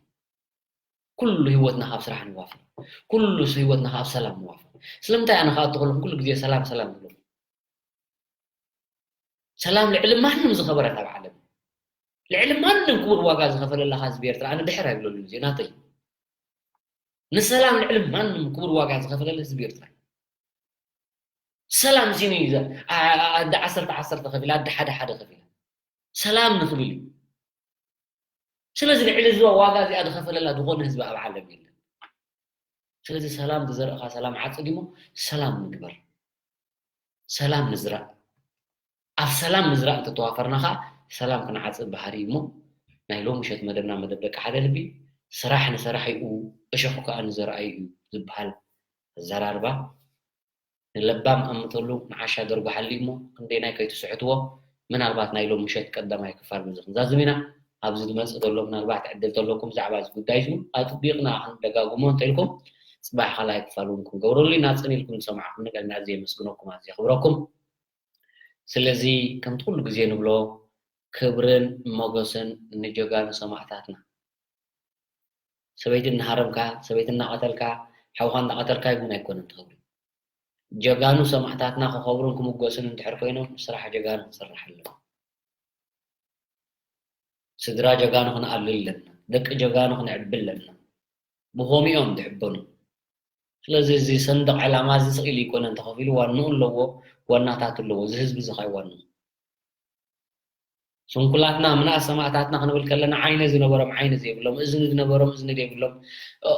ኩሉ ህይወትና ካብ ስራሕ ንዋፈር። ኩሉ ህይወትና ካብ ሰላም ንዋፈር። ስለምንታይ ኣነ ከኣ እትኸሎም ኩሉ ግዜ ሰላም ሰላም ዝብሎም? ሰላም ልዕሊ ማንም ዝኸበረት ኣብ ዓለም። ልዕሊ ማንም ክቡር ዋጋ ዝኸፈለላ ህዝቢ ኤርትራ ኣነ ድሕር ኣይብለሉን። እዚ ናተይ። ንሰላም ልዕሊ ማንም ክቡር ዋጋ ዝኸፈለላ ህዝቢ ኤርትራ። ሰላም ሲኒ እዩ ዘ-፣ ኣ-፣ ኣ-፣ ኣደ ዓሰርተ ዓሰርተ ከፊላ፣ ኣደ ሓደ ሓደ ከፊላ። ሰላም ንኽብል እዩ። ስለዚ ልዕሊ እዚ ዋጋ እዚኣ ዝኸፈለላ ዝኾነ ህዝቢ ኣብ ዓለም የለን። ስለዚ ሰላም ዝዘርእኻ ሰላም ዓጽድ እሞ ሰላም ንግበር። ሰላም ንዝራእ። ኣብ ሰላም ምዝራእ እንተተዋፈርና ኸዓ ሰላም ክንዓጽድ ባህሪ እዩ እሞ ናይ ሎሚ ምሸት መደብና መደብ ደቂ ሓደ ልቢ፣ ስራሕ ንሰራሒኡ እሾኹ ከኣ ንዘራኢኡ እዩ ዝበሃል ኣዘራርባ ንለባም ኣምተሉ ንዓሻ ደርጉ ሓልዩ እሞ ክንደየናይ ከይትስሕትዎ። ምናልባት ናይ ሎም ምሸት ቀዳማይ ክፋል በዚ ክንዛዝም ኢና። ኣብዚ ዝመጽእ ዘሎ ምናልባት ዕድል ተለኩም ብዛዕባ እዚ ጉዳይ እዚ እውን ኣጥቢቕና ክንደጋግሞ እንተኢልኩም ጽባሕ ካልኣይ ክፋል እውን ክንገብረሉ ኢና። ጽን ኢልኩም ዝሰማዕኩምኒ ቀድሚ ኣዝየ የመስግነኩም፣ ኣዝየ የኽብረኩም። ስለዚ ከምቲ ኩሉ ግዜ ንብሎ ክብርን ሞገስን ንጀጋኑ ሰማእታትና። ሰበይቲ እናሃረምካ፣ ሰበይቲ እናቐተልካ፣ ሓውኻ እናቐተልካ ይብሉን ኣይኮነን እቲ ክብሪ። ጀጋኑ ሰማእታትና ክኸብሩን ክምጎሱን እንድሕር ኮይኖም ስራሕ ጀጋኑ ክስራሕ ኣለዎ። ስድራ ጀጋኑ ክንኣልል ኣለና። ደቂ ጀጋኑ ክንዕቢ ኣለና። ብኸምኡ እዮም ዝዕበኑ። ስለዚ እዚ ሰንደቕ ዕላማ እዚ ስቕ ኢሉ ኣይኮነን ተኸፊሉ፣ ዋንኡ ኣለዎ፣ ዋናታቱ ኣለዎ። እዚ ህዝቢ እዚ ኸኣ ዋንኡ። ስንኩላትና ምንኣስ ሰማእታትና ክንብል ከለና ዓይኒ ዝነበሮም ዓይኒ ዘይብሎም፣ እዝኒ ዝነበሮም እዝኒ ዘይብሎም፣ እ፣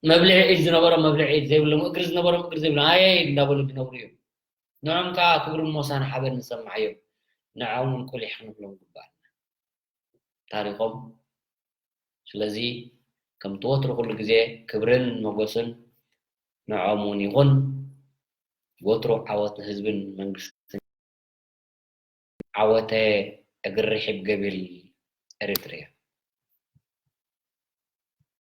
መብልዒ ኢድ ዝነበሮም መብልዒ ኢድ ዘይብሎም፣ እግሪ ዝነበሮም እግሪ ዘይብሎም፣ ኣየይ እንዳበሉ ዝነብሩ እዮም። ንዖም ከኣ ክብርን ሞሳን ሓበን ንሰማዕ እዮም። ንዖም እውን ቁሊሕ ክንብሎም ግባእና። ታሪኾም። ስለዚ ከምቲ ወትሩ ኩሉ ግዜ ክብርን ሞገስን ንዖም እውን ይኹን። ወትሩ ዓወት ንህዝብን መንግስትን። ዓወተ እግሪ ርሒብ ገቢል ኤሪትሪያ።